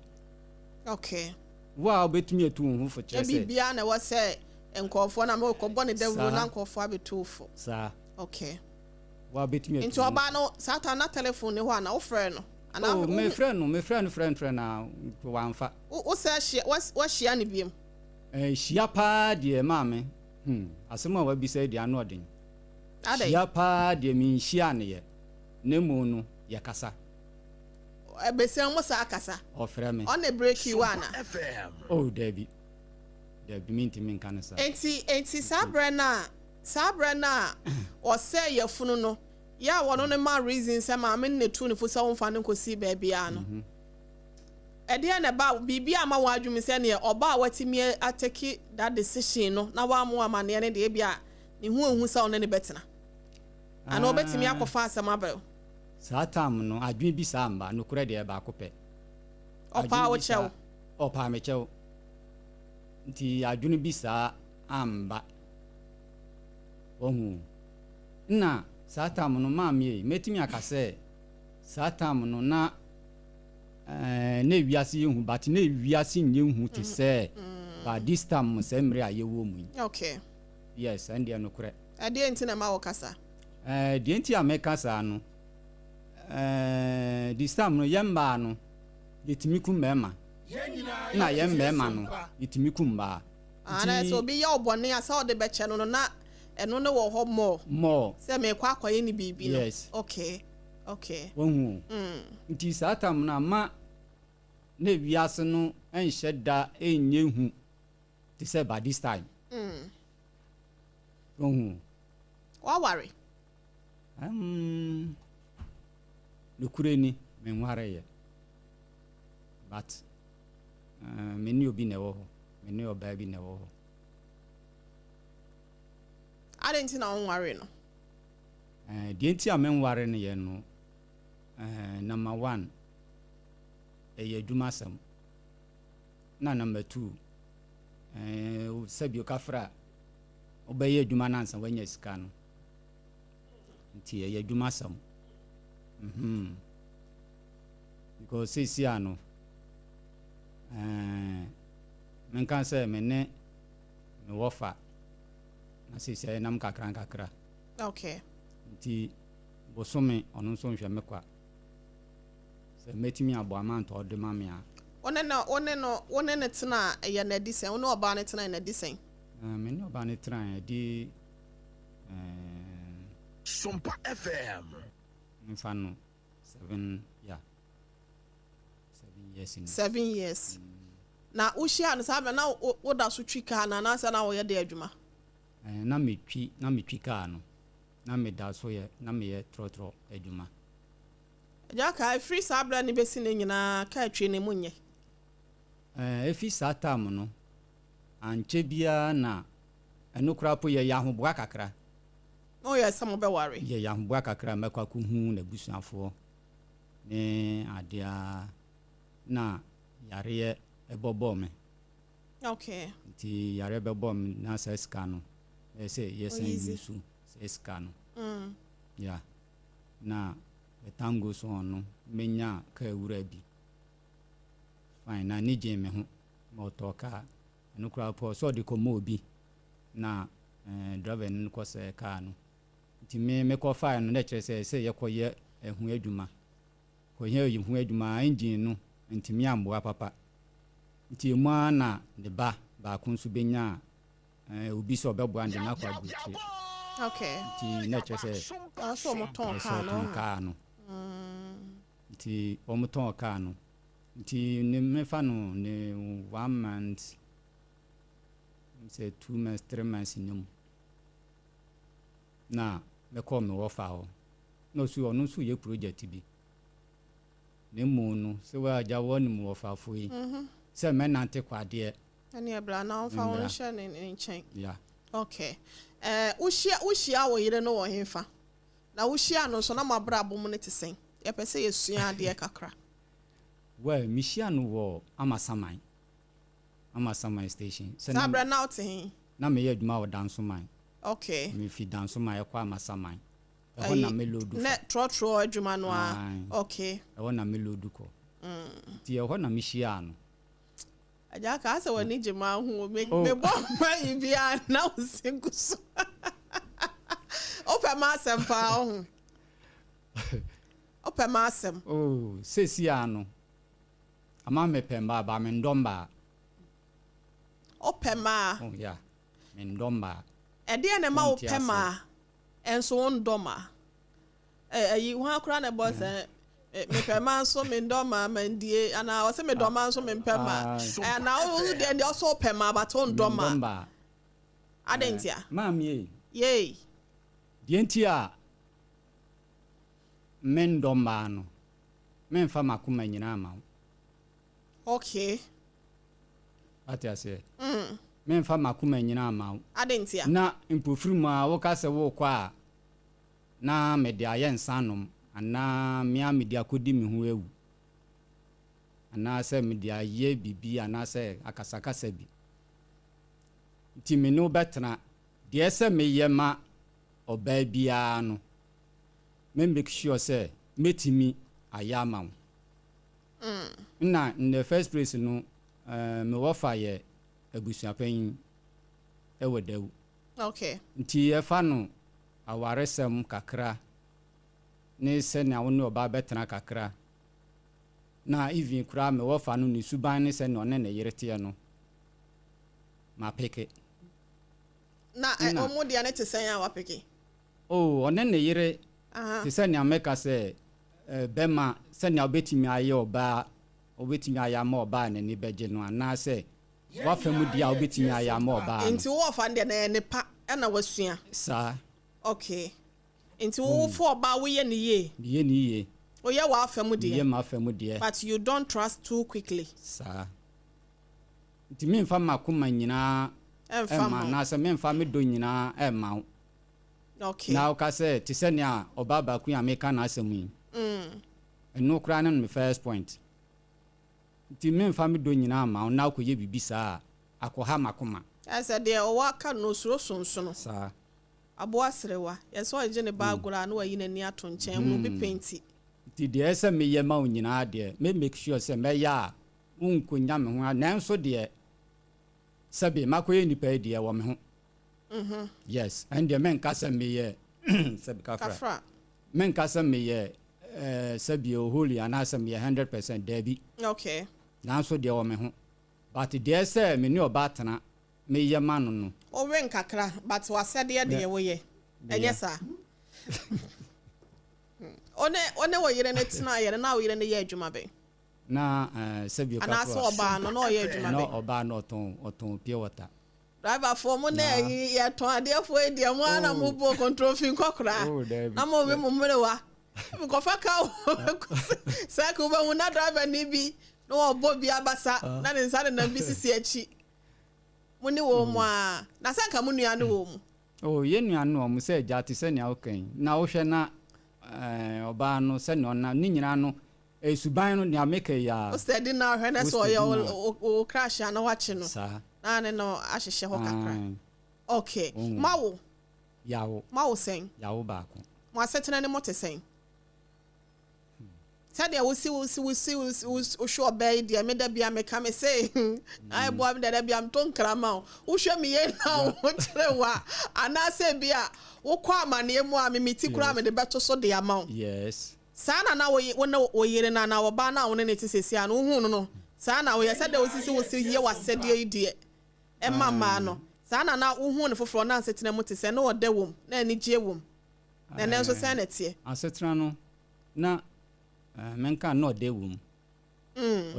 Okay. Wo ara wobɛtumi atu wo ho fo kyerɛ sɛ. Nyɛ biribiara na ɛwɔ sɛ nkurɔfoɔ na mekɔbɔ ne dawuro na nkurɔfoɔ abɛtu wo fo. Saa. Okay. Wo ara wobɛtumi atu Nti ɔbaa no saa time na telephone ni hɔ ana? Wofrɛɛ no? Anaa Oh, mefrɛɛ no, mefrɛɛ no frɛɛ no frɛɛ no a wamfa. Wo sɛ hyia, wahyia no biom? Eh, hyia paa deɛ maame, hmm, asɛm a wabisa yi deɛ ano ɔden. Adɛn? Hyia paa deɛ menhyiaa no yɛ, na mmom no yɛkasa. Besia mo saa kasa? Ɔfrɛ me. Ɔna breaki wo ana? Oh, dabi, dabi, mentumi nka no saa. Enti, enti saa berɛ no a, saa berɛ no a ɔsɛe yafunu no, yɛ a wɔno no ma reason sɛ maame no na etuu no fo sɛ ɔmfa no nkɔsi baabiara no, ɛdeɛn na ɛba, biribi amma w'adwene mu sɛ neɛ ɔbaa a watumi atake that decision no na wammo amaneɛ no deɛ ebia ne ho nhu sɛ ɔne no bɛtena? Anaa ɔbɛtumi akɔfa asɛm abrɛ wo? Saa time no, adwene bi saa mma, nokorɛ deɛ baako pɛ. Ɔpaa wo kyɛw? Ɔpaa me kyɛw. Nti adwene bi saa amba. Wahu? Nna saa time no, maame ei, mɛtumi aka sɛ saa time no na eh, na ewiase yɛ hu, but na ewiase nyɛ hu te sɛ but this time saa mmerɛ a yɛwɔ mu yi. Okay. Yes, ɛndeɛ nokorɛ. Ɛdeɛn nti na ɛma wo kasa? Eh, deɛ nti a meka saa no, eh, this time no, yɛn mmaa no, yɛtumi ku mmarima, na yɛn mmarima no, yɛtumi ku mmaa. Ah, na sɛ obi yɛ wo bɔne a, sɛ wode bɛkyɛ no no, na ɛno ne wɔ hɔ more. More. Sɛ merekɔ akɔyɛ ne biribi no. Yes. Okay, okay. Wahu o. Nti saa time no, ama na wiase no nhyɛ da nyɛ hu te sɛ by this time. Wahu o. Woaware? Um, nokorɛ ni, menwareeɛ. But uh, me ne obi na ɛwɔ hɔ. Me ne ɔbaa bi na ɛwɔ hɔ. Adɛn nti na wonwaree no? Uh, deɛ nti a menware no yɛ no, uh, number one, ɛyɛ adwuma asɛm. Na number two, uh, sɛbi okafra, wobɛyɛ adwuma no ansa woanya sika no. Nti ɛyɛ adwuma asɛm. Mhm. Because seesia no, eh, menka sɛ me ne me wɔfa na seesia yɛnam nkakra nkakra. Okay. Nti bosome ɔno nso nhwɛ me kwa. Sɛ mɛtumi abɔ amount a ɔde ma me a. Wo ne no, wo ne no, wo ne no tena yɛ no adi sɛn? Wo ne ɔbaa no tena yɛ no adi sɛn? Eh, me ne ɔbaa no tena adi eh, Sompa FM. Memfa no seven, yeah, 7 years ni. 7 years. Na wohyia no saa bɛ na woda so twi kaa no anaasɛ na woyɛ de adwuma? Eh, na metwi kaa no, na meda so yɛ, na meyɛ trɔtrɔ adwuma. Agya kaa ɛfiri saa berɛ ne bɛsi ne nyinaa kaa twi ne mu nyɛ? Eh, efi saa time no, ankyɛ biara na ɛno koraa po yɛyɛ ahoboa kakra. Na woyɛ sɛ mobɛware? Yɛyɛ ahoboa kakra, mɛkɔ akɔhu n'abusuafoɔ ne adeɛ a na yareɛ ɛbɔbɔɔ me. Nti yareɛ bɛbɔɔ me na saa sika no ɛyɛ sɛ yɛsan Oyizi. use saa sika no. Ya, na the time goes on no, menya kaa wura bi fine na ne gye me ho ma ɔtɔɔ kaa. Ɛno koraa po sɛ ɔde kɔma obi na eh, driver no kɔsɛe kaa no. Nti me mekɔfae no na ɛkyerɛ sɛ yɛkɔyɛ ɛho adwuma, kɔyɛ ɛho adwuma, engine no ntumi amboa papa. Nti emu ara na ne ba baako nso bɛnya eh, obi sɛ ɔbɛboa no de no akɔ aburokyire. Nti na ɛkyerɛ sɛ Ɔwɔ sɛ ɔmotɔn ɛsɛ kaa no. ɔtɔn kaa no. Nti wɔmotɔn kaa no, nti ne mefa no ne one month sɛ 2 months, 3 months ne mu na mɛkɔ me wɔfa hɔ na ɔso ɔno nso yɛ project bi. Na mmom no, sɛ woagya w'anim wɔfafo yi, sɛ mɛnante kɔ adeɛ. Ɛne ɛbra na ɔmfa wo Mmra. nhyɛ ne nkyɛn. Yeah. Okay. Wohyia wo yere no wɔ hemfa? Na wohyia no nso na mo abrabɔ mu no te sɛn? Yɛpɛ sɛ yɛsua adeɛ kakra. Well, mehyia no wɔ Amasaman station. Sɛ Saa na, berɛ na wote he? Na meyɛ adwuma wɔ Dansoman. Mefi Dansoman ɛkɔ Amasaman. Ɛhɔ na Ayi, me load ne fa. trɔtrɔ adwuma no a. Aye. Ɛhɔ na me load kɔ. Nti ɛhɔ na mehyiaa no. Agya ka sɛ w'ani gye ma ho me. Oh. Mebɔ ma yi biara na wo se gu so. Wopɛ ma asɛm paa wo ho. Wopɛ ma asɛm. Oh, seesi a no, ama mepɛ mmaa ba mendɔ mmaa. Wopɛ maa. Oh yeah, mendɔ mmaa. Ɛdeɛ na ɛma Wonte wopɛ aseɛ. maa ɛnso wondɔ maa. Ɛyi ho akora na ɛbɔ sɛ mepɛ maa nso mendɔ maa mandie anaa ɔsɛ medɔ maa nso mempɛ maa. Aye. Ɛ na wo deɛ ɔsɛ wopɛ maa but wondɔ Mendɔ maa. mmaa. Adɛn ntia? Maame yi, Yei. deɛ nti a mendɔ mmaa no, memfa m'akoma nyinaa ma wo. Ate aseɛ? Memfa m'akoma nyinaa ma wo. Adɛn ntia? Na mpofiri mu a woka sɛ wokɔ a, na mede ayɛ nsa nom anaa mea mede akɔdi me ho awu anaasɛ mede ayɛ biribi anaasɛ akasakasa bi. Nti me ne wo bɛtena. Deɛ sɛ meyɛ ma ɔbaa biara no, me make sure sɛ mɛtumi ayɛ ama wo. Na in the first place no, me wɔfa yɛ abusuapanyin ɛwɔ Dawu. Nti yɛfa no awaresɛm kakra ne sɛnea wo ne ɔbaa bɛtena kakra. Na even koraa me wɔfa no ne suban ne sɛnea ɔne ne yere teɛ no, mapeke. Na ɔmo deɛ ne te sɛn a wapeke? Oh, ɔne ne yere te sɛ nea mɛka sɛ bɛma sɛnea wobɛtumi ayɛ ɔbaa, wobɛtumi ayɛ ama ɔbaa a n'ani bɛgye no anaasɛ wafa mu deɛ a wobɛtumi ayɛ ama ɔbaa no. Nti wo wɔfa no deɛ na ɛyɛ ne pa ɛna wasua. Saa. Okay. Nti wo fo ɔbaa woyɛ ne yie. Meyɛ ne yie. Woyɛ w'afa mu deɛ. Meyɛ m'afa mu deɛ. But you don't trust too quickly. Saa. Nti memfa m'akoma nyinaa Ɛmfa ɛmma ma wo. anaasɛ memfa me dɔ nyinaa ɛmma wo. Na woka sɛ te sɛ nea ɔbaa baako yi a meka n'asɛm yi. Ɛno koraa ne no me first point. Nti memfa me dɔ nyinaa mma wo na wokɔyɛ biribi saa a, akɔha m'akoma. Ɛsɛ deɛ ɔwɔ aka no osuro sonsono. Saa. Aboa serewa. Yɛsɛ ɔgye ne ba agorɔ a na wayi n'ani ato nkyɛn hunu bi penti. Nti deɛ ɛsɛ meyɛ ma wo nyinaa deɛ, me make sure sɛ mɛyɛ a wonkɔnya me ho a, nanso deɛ sɛbe makɔyɛ nipa yi deɛ wɔ me ho. Yes, ɛn deɛ menka sɛ meyɛ sɛbe kafra. Kafra. Menka sɛ meyɛ sɛbe holy anaasɛ meyɛ 100% daabi. Nanso deɛ wɔ me ho. But deɛ sɛ me ne ɔbaa tena meyɛ ma no. Owe nkakra but wasɛdeɛ deɛ woyɛ. Ɛnyɛ saa. One wo yere ne tena yere na wo yere ne yɛ adwuma bɛn? Na sɛbe kafra. Anaasɛ ɔbaa no na ɔyɛ adwuma Na bɛn? ɔbaa no ɔtɔn pure water. Driver fo mo na yi yɛ tɔn adeɛ fo yi deɛ mo ana mo bɔ control fi nkɔkora. Oh, daabi. Na mo we mo mmerewa. Nkɔfa ka wo. Sɛ ka wobɛhu na driver ni bi na wɔbɔ bi abasa na ne nsa nenam bi sisi akyi. Mo ne wɔ mu a na sɛ nka mo nua ne wɔ mu. Oh, yɛn nua no ɔmo sɛ agya te sɛ nea woka yi. Na wohwɛ na ɔbaa no sɛ nea ɔnam ne nyinaa no suban no nea meka yi a. Wo steady na hwɛ na sɛ Wo ɔyɛ steady na. wo crash a na wakye no. Saa. Na ne no ahyehyɛ hɔ kakra. Aye. Okay. Ma wo. Yawo. Ma wo sɛn? Yawo baako. Mo asetena ne mo te sɛn? Sɛdeɛ wosi wohwɛ ɔbaa yi deɛ meda bia meka me se ayɛ boa me dada bia meto nkrama o. Wohwɛ me yie na wo kyerɛ wo a anaasɛ bi a wokɔ amanneɛ mu a memeti koraa mede bɛto so de ama wo. Yes. Saa na wo ne wo yere no anaa ɔbaa no a wo ne ne te seesei a no wohuu no. Saa na woyɛ sɛdeɛ wosi yɛ w'asɛdeɛ yi deɛ ɛma mmaa no. Saa na wohuu no foforɔ na asetena mu te sɛ na ɔdɛ wɔ mu na anigye wɔ mu. Na ɛnɛ nso sɛn na ɛteɛ? Asetena no na menka na ɔdɛ wɔ mu.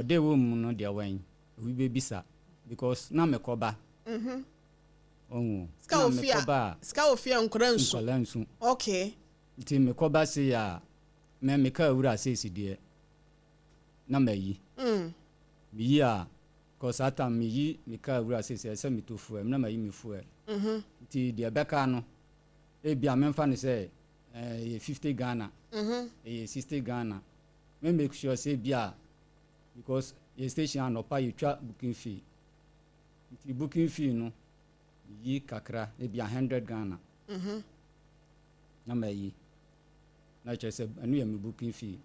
Ɔdɛ wɔ mu no deɛ wɛn obi bɛbisa because na mekɔba. Ɔhu. Sika Na wɔ fie a mekɔba a sika wɔ fie a nkɔla nsu. Nkɔla nsu. Okay. Nti mekɔba se a me meka awura seesi deɛ. Na mayi. Meyi a, cause saa time meyi me car wura seesei ɛsɛ sɛ metɔ fuel, na mayi me fuel. Nti deɛ ɛbɛka no, ebia memfa no sɛ ɛyɛ 50 Ghana, ɛyɛ 60 Ghana. Me make sure sɛ ebia, because yɛ station anɔpa yɛtwa booking fee. Nti booking fee no, meyi kakra, ebia 100 Ghana. Na mayi. Na kyerɛ sɛ ɛno yɛ me booking fee.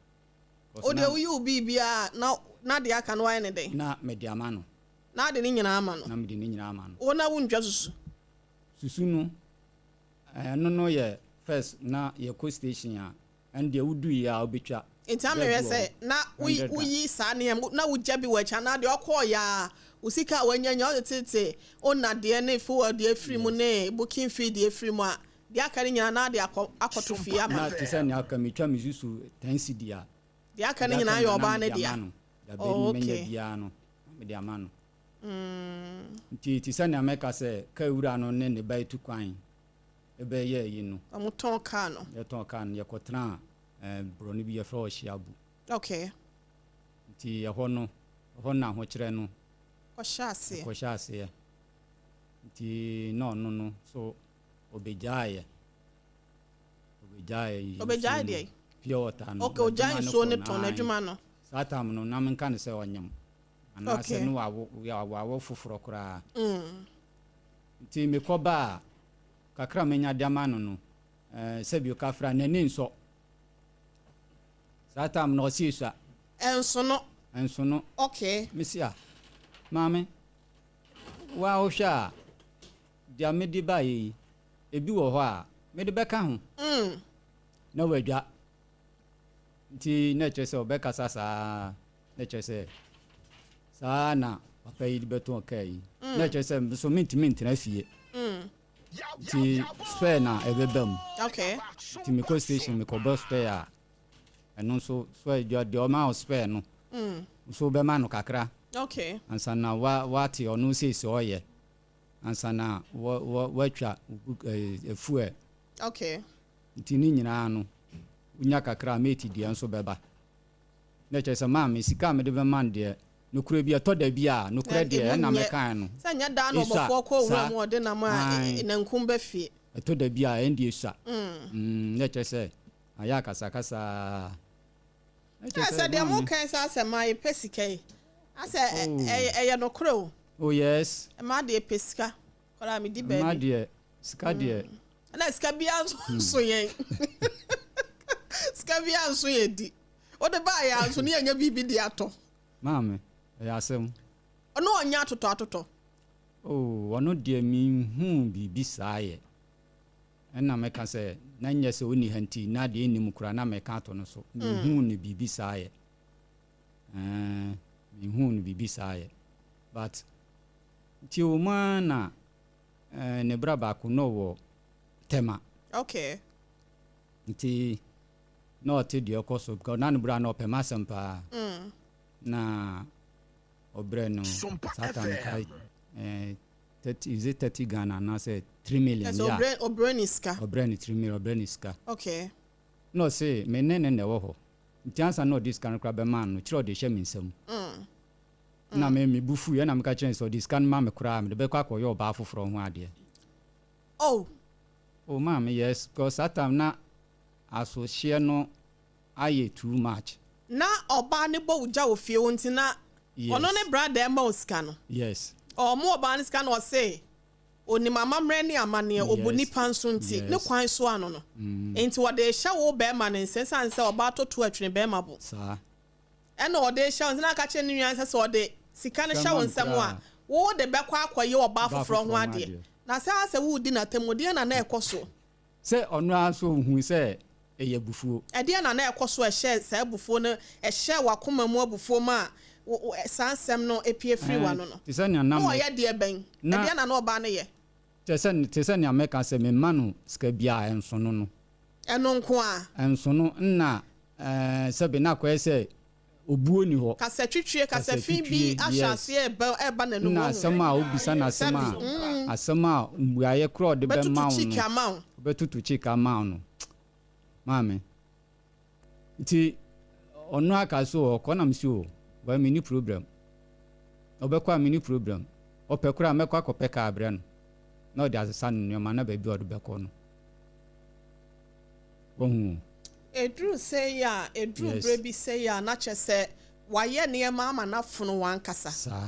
Wo deɛ woyi wo biribiara na na deɛ aka no woayɛ no dɛn? Na mede ama no. Na ade ne nyinaa ama no. Na mede ne nyinaa ama no. Wo na wontwa susu? Susu no, ɛno no yɛ first na yɛkɔ station a, ɛno deɛ woduiɛ a wobɛtwa. Nti ama mehwɛ sɛ na woyi saa nneɛma na wogya bi wɔ akyi anaa deɛ ɔkɔɔyɛ a wo sika a wanya nya wode tete wo nna deɛ ne fuel deɛ firi mu ne booking fee deɛ firi mu a, deɛ aka no nyinaa na ade akɔ akɔto fie ama no. Na te sɛ nea aka metwa me susu 10 cedi a. Deɛ aka no nyinaa yɛ ɔbaa no dea. Oh, okay. Menya biara no na mede ama no. Nti te sɛ nea mɛka sɛ kaa wura no ne ne ba etu kwan ɛbɛyɛ ayi no. Wɔn tɔn kaa no. Yɛtɔn kaa no, yɛkɔtenaa borɔno bi yɛfrɛ hɔ Hyiabu. Okay. Nti ɛhɔ no, ɛhɔ na ahokyerɛ no. Kɔhyɛ aseɛ. Kɔhyɛ aseɛ. Nti na ɔno no so obegyaeɛ. Obegyaeɛ. Obegyaeɛ deɛ? Pure water no. Okay, ogyae nsuo no tɔn adwuma no. Saa time no na menka no sɛ ɔnyem. Anaasɛ ne wawo wawo foforɔ koraa. Nti mekɔ ba a, kakra a menya de ama no no, sɛbi kafra n'ani nsɔ. Saa time no ɔse esua. Ɛnso no. Ɛnso no. Okay. Mesi a, maame, wo a wohwɛ a, deɛ mede baeɛ yi, ebi wɔ hɔ a, mede bɛka ho. Na wadwa. Nti na ɛkyerɛ sɛ ɔbɛkasa saa, na ɛkyerɛ sɛ saa na papa yi de bɛtɔn kaa yi. Na ɛkyerɛ sɛ nso mentumi ntena fie. Nti spare na ɛbɛba mu. Okay. Nti mekɔ station mekɔbɔ spare a, ɛno nso spare deɛ ɔma wo spare no, nso wobɛma no kakra. Okay. Ansa na wate ɔno seesei ɔyɛ. Ansa na watwa fuel. Okay. Nti ne nyinaa no, wonya kakra a mate deɛ nso bɛba. Na kyerɛ sɛ maame, sika a mede bɛma no deɛ, nokorɛ bi ɛtɔ da bi a, nokorɛ deɛ ɛna mɛkae no. Sɛ nyɛ daa na ɔbɔfoɔ kɔ owura mu ɔde nam a nankum bɛ fie. Ɛtɔ da bi a ɛn deɛ esua. Na kyerɛ sɛ ayɛ akasakasa. Sɛ deɛ mo kan sɛ asɛ maa yɛpɛ sika yi. Asɛ ɛyɛ nokorɛ o. Oh yes. Mmaa deɛ pɛ sika. Kɔla mi di baabi. Mmaa deɛ sika deɛ. Ɛna sika biara nso yɛn. Sika biara nso yɛ di. Wode baa yɛ nso ne yɛnyɛ biribi de atɔ. Maame, ɛyɛ asɛm. Ɔno ɔnyɛ atotɔ atotɔ. Oh, ɔno deɛ menhuu biribi saa yɛ. Ɛna mɛka sɛ na nyɛ sɛ ɔnni ha nti na deɛ ɛnnim koraa na mɛka ato no so. Menhuu no biribi saa yɛ. Menhuu no biribi saa yɛ. But nti wɔ mu ara na ne bra baako na ɔwɔ Tema. Okay. Nti na ɔte deɛ ɔkɔ so because na ne bra na ɔpɛ m'asɛm paa. Na ɔbrɛ no saa time ka 30, is it 30 Ghana anaasɛ 3 million? Yeah. Ɔbrɛ ne sika. Ɔbrɛ ne 3 million, ɔbrɛ ne sika. Okay. Na ɔse me ne ne na ɛwɔ hɔ. Nti ansa na ɔde sika no koraa bɛma no, kyerɛ ɔde hyɛ me nsam. Na me bu fu, ɛna meka kyerɛ no sɛ ɔde sika no ma me koraa, mede bɛkɔ akɔyɛ ɔbaa foforɔ ho adeɛ. Oh. Oh maame, yes, because that time na asohyeɛ no ayɛ too much. Na ɔbaa ne bɔ wo gya wɔ fie hɔ nti na ɔno ne brother ɛma wo sika no. Yes. Ɔmo ɔbaa ne sika na ɔse onim amammerɛ ne amanneɛ, ɔbu nipa nso nti ne kwan so ano no. Nti wɔde hyɛ wo bɛrima ne nsa ɛsiane sɛ ɔbaa toto atwene bɛrima bo. Saa. Ɛna ɔde hyɛ wo nsa na aka kyerɛ ne nua sɛ ɔde sika no hyɛ wo nsam a, wo de bɛkɔ akɔyɛ ɔbaa foforɔ ho adeɛ. Na sɛ asɛ woredi n'atam, deɛ na na ɛkɔ so? Sɛ ɔno ara nso ohun sɛ ɛyɛ abufuo. Ɛdeɛn na na ɛkɔ so a ɛhyɛɛ saa abufuo no, ɛhyɛɛ w'akoma mu abufuo ma a saa nsɛm no pue firii w'ano no? Te sɛ nea na Na ɔyɛ deɛ bɛn? Ɛdeɛn na na ɔbaa no yɛ? Te sɛ nea mɛka sɛ memma no sika biara, ɛnso no no. Ɛno nko ara? Ɛnso no, nna sɛbe na akɔyɛ sɛ obuo ni hɔ. Kasatwitwie, kasafi bi ahyɛ aseɛ reba n'anum. Nna asɛm a wobisa no asɛm a, asɛm a mmuaeɛ koraa a ɔde bɛma wo no. Ɔbɛtutu cheek ama wo. Ɔbɛtutu cheek ama wo no. Maame. Nti ɔno aka so ɔkɔ na mesi o. Boy, menni problem. Ɔbɛkɔ a menni problem. Ɔpɛ koraa a mɛkɔ akɔpɛ kaa abrɛ no na ɔde asesa ne nneɛma na baabi a ɔde bɛkɔ no. Wahu o. Ɛduru sei a, ɛduru berɛ bi sei a, na kyerɛ sɛ wayɛ nneɛma ama no afono wo ankasa. Saa.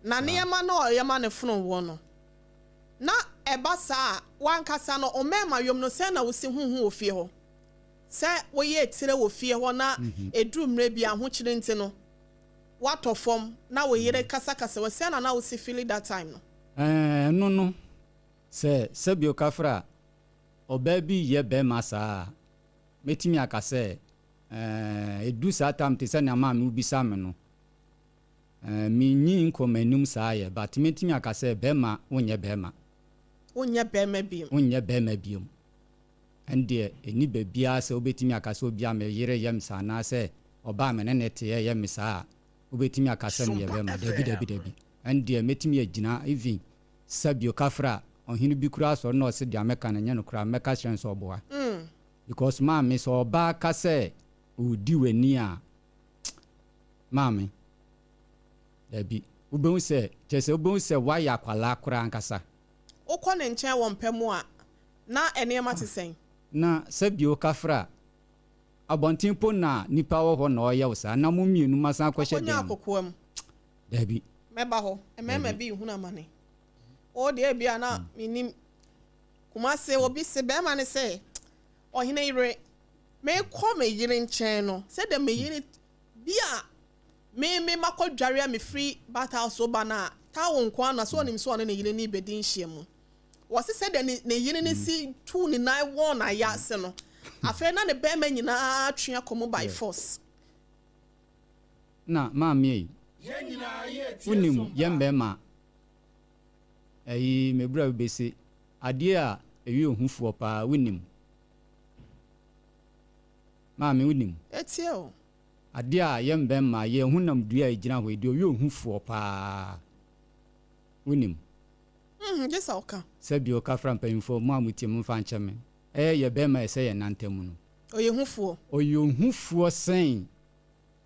Na nneɛma no a ɔyɛ ma no fono woɔ no, na ɛba saa a, w'ankasa no, wo mmarima yom no, sɛn na wosi hu ho wɔ fie hɔ? Sɛ woyɛ etire wɔ fie hɔ na ɛduru mmerɛ bi a, ahokyere nti no, woatɔ fam na wo yere kasakasa wo, sɛn na na wosi feeli that time no? Ɛɛ, ɛno no, sɛ sɛbio kafra ɔbaa bi yɛ bɛrima saa a, mɛtumi aka sɛ, ɛɛ, ɛdu saa time te sɛ nea maame wobisa me no, ɛɛ, menyi nkɔ m'anim saa yɛ, but mɛtumi aka sɛ bɛrima, wonyɛ bɛrima. Wonyɛ bɛrima biom. Wonyɛ bɛrima biom. Ɛndeɛ, ɛnni baabiara sɛ wobɛtumi aka sɛ obi a me yere yɛ me saa anaasɛ ɔbaa a me ne no teɛ yɛ me saa a, wobɛtumi aka sɛ meyɛ bɛrima. Dabi, dabi, dabi. Ɛndeɛ, mɛtumi agyina even sɛbio kafra, ɔhene bi koraa sɔre na ɔse deɛ mɛka no ɛnyɛ nokorɛ a, mɛka kyerɛ no sɛ ɔboa. Because maame, sɛ ɔbaa ka sɛ ɔredi w'ani a, maame, dabi. Wobɛhu sɛ, kyerɛ sɛ wobɛhu sɛ woayɛ akwadaa koraa ankasa. Wokɔ ne nkyɛn wɔ mpa mu a, na nneɛma te sɛn? Na sɛ bio kafra, abɔnten mpo na nipa wɔ hɔ na ɔreyɛ wo saa, na mo mmienu moasan akɔhyɛ Akɔnya dan mu. akokoam. Dabi. Mɛba hɔ. Mmarima Dabi. bi rehunu amane. Wo deɛ ebia na mennim. Kumasi, obi se barima no se, Ɔhene yere, merekɔ me yere nkyɛn no, sɛdeɛ me yere bi a me me makɔdware a mefiri bath house ba no a, towel nko ara na sɛ ɔnim sɛ ɔne ne yere no rebɛdi nhyiamu. Wɔse sɛdeɛ ne ne yere no si tuu ne nan wɔɔ n'ayaase no, afei na ne barima nyinaa twe akɔ mu by force. Na maame ei, wonim yɛn mmarima ɛyi me bra bi bɛse adeɛ a ɛyɛ ohufoɔ paa wonim? Maame wonim? Ɛteɛ o. Adeɛ a yɛn mmarima yɛn honam dua a ɛgyina hɔ yi deɛ ɔyɛ ohufoɔ paa wonim? Mm, gye sɛ ɔka. Sɛ bio kafra mpanyinfoɔ mo a motie momfa nkyɛ me, ɛyɛ yɛ bɛrima a ɛsɛ yɛn nantam no. Ɔyɛ hufoɔ. Ɔyɛ ohufoɔ sɛn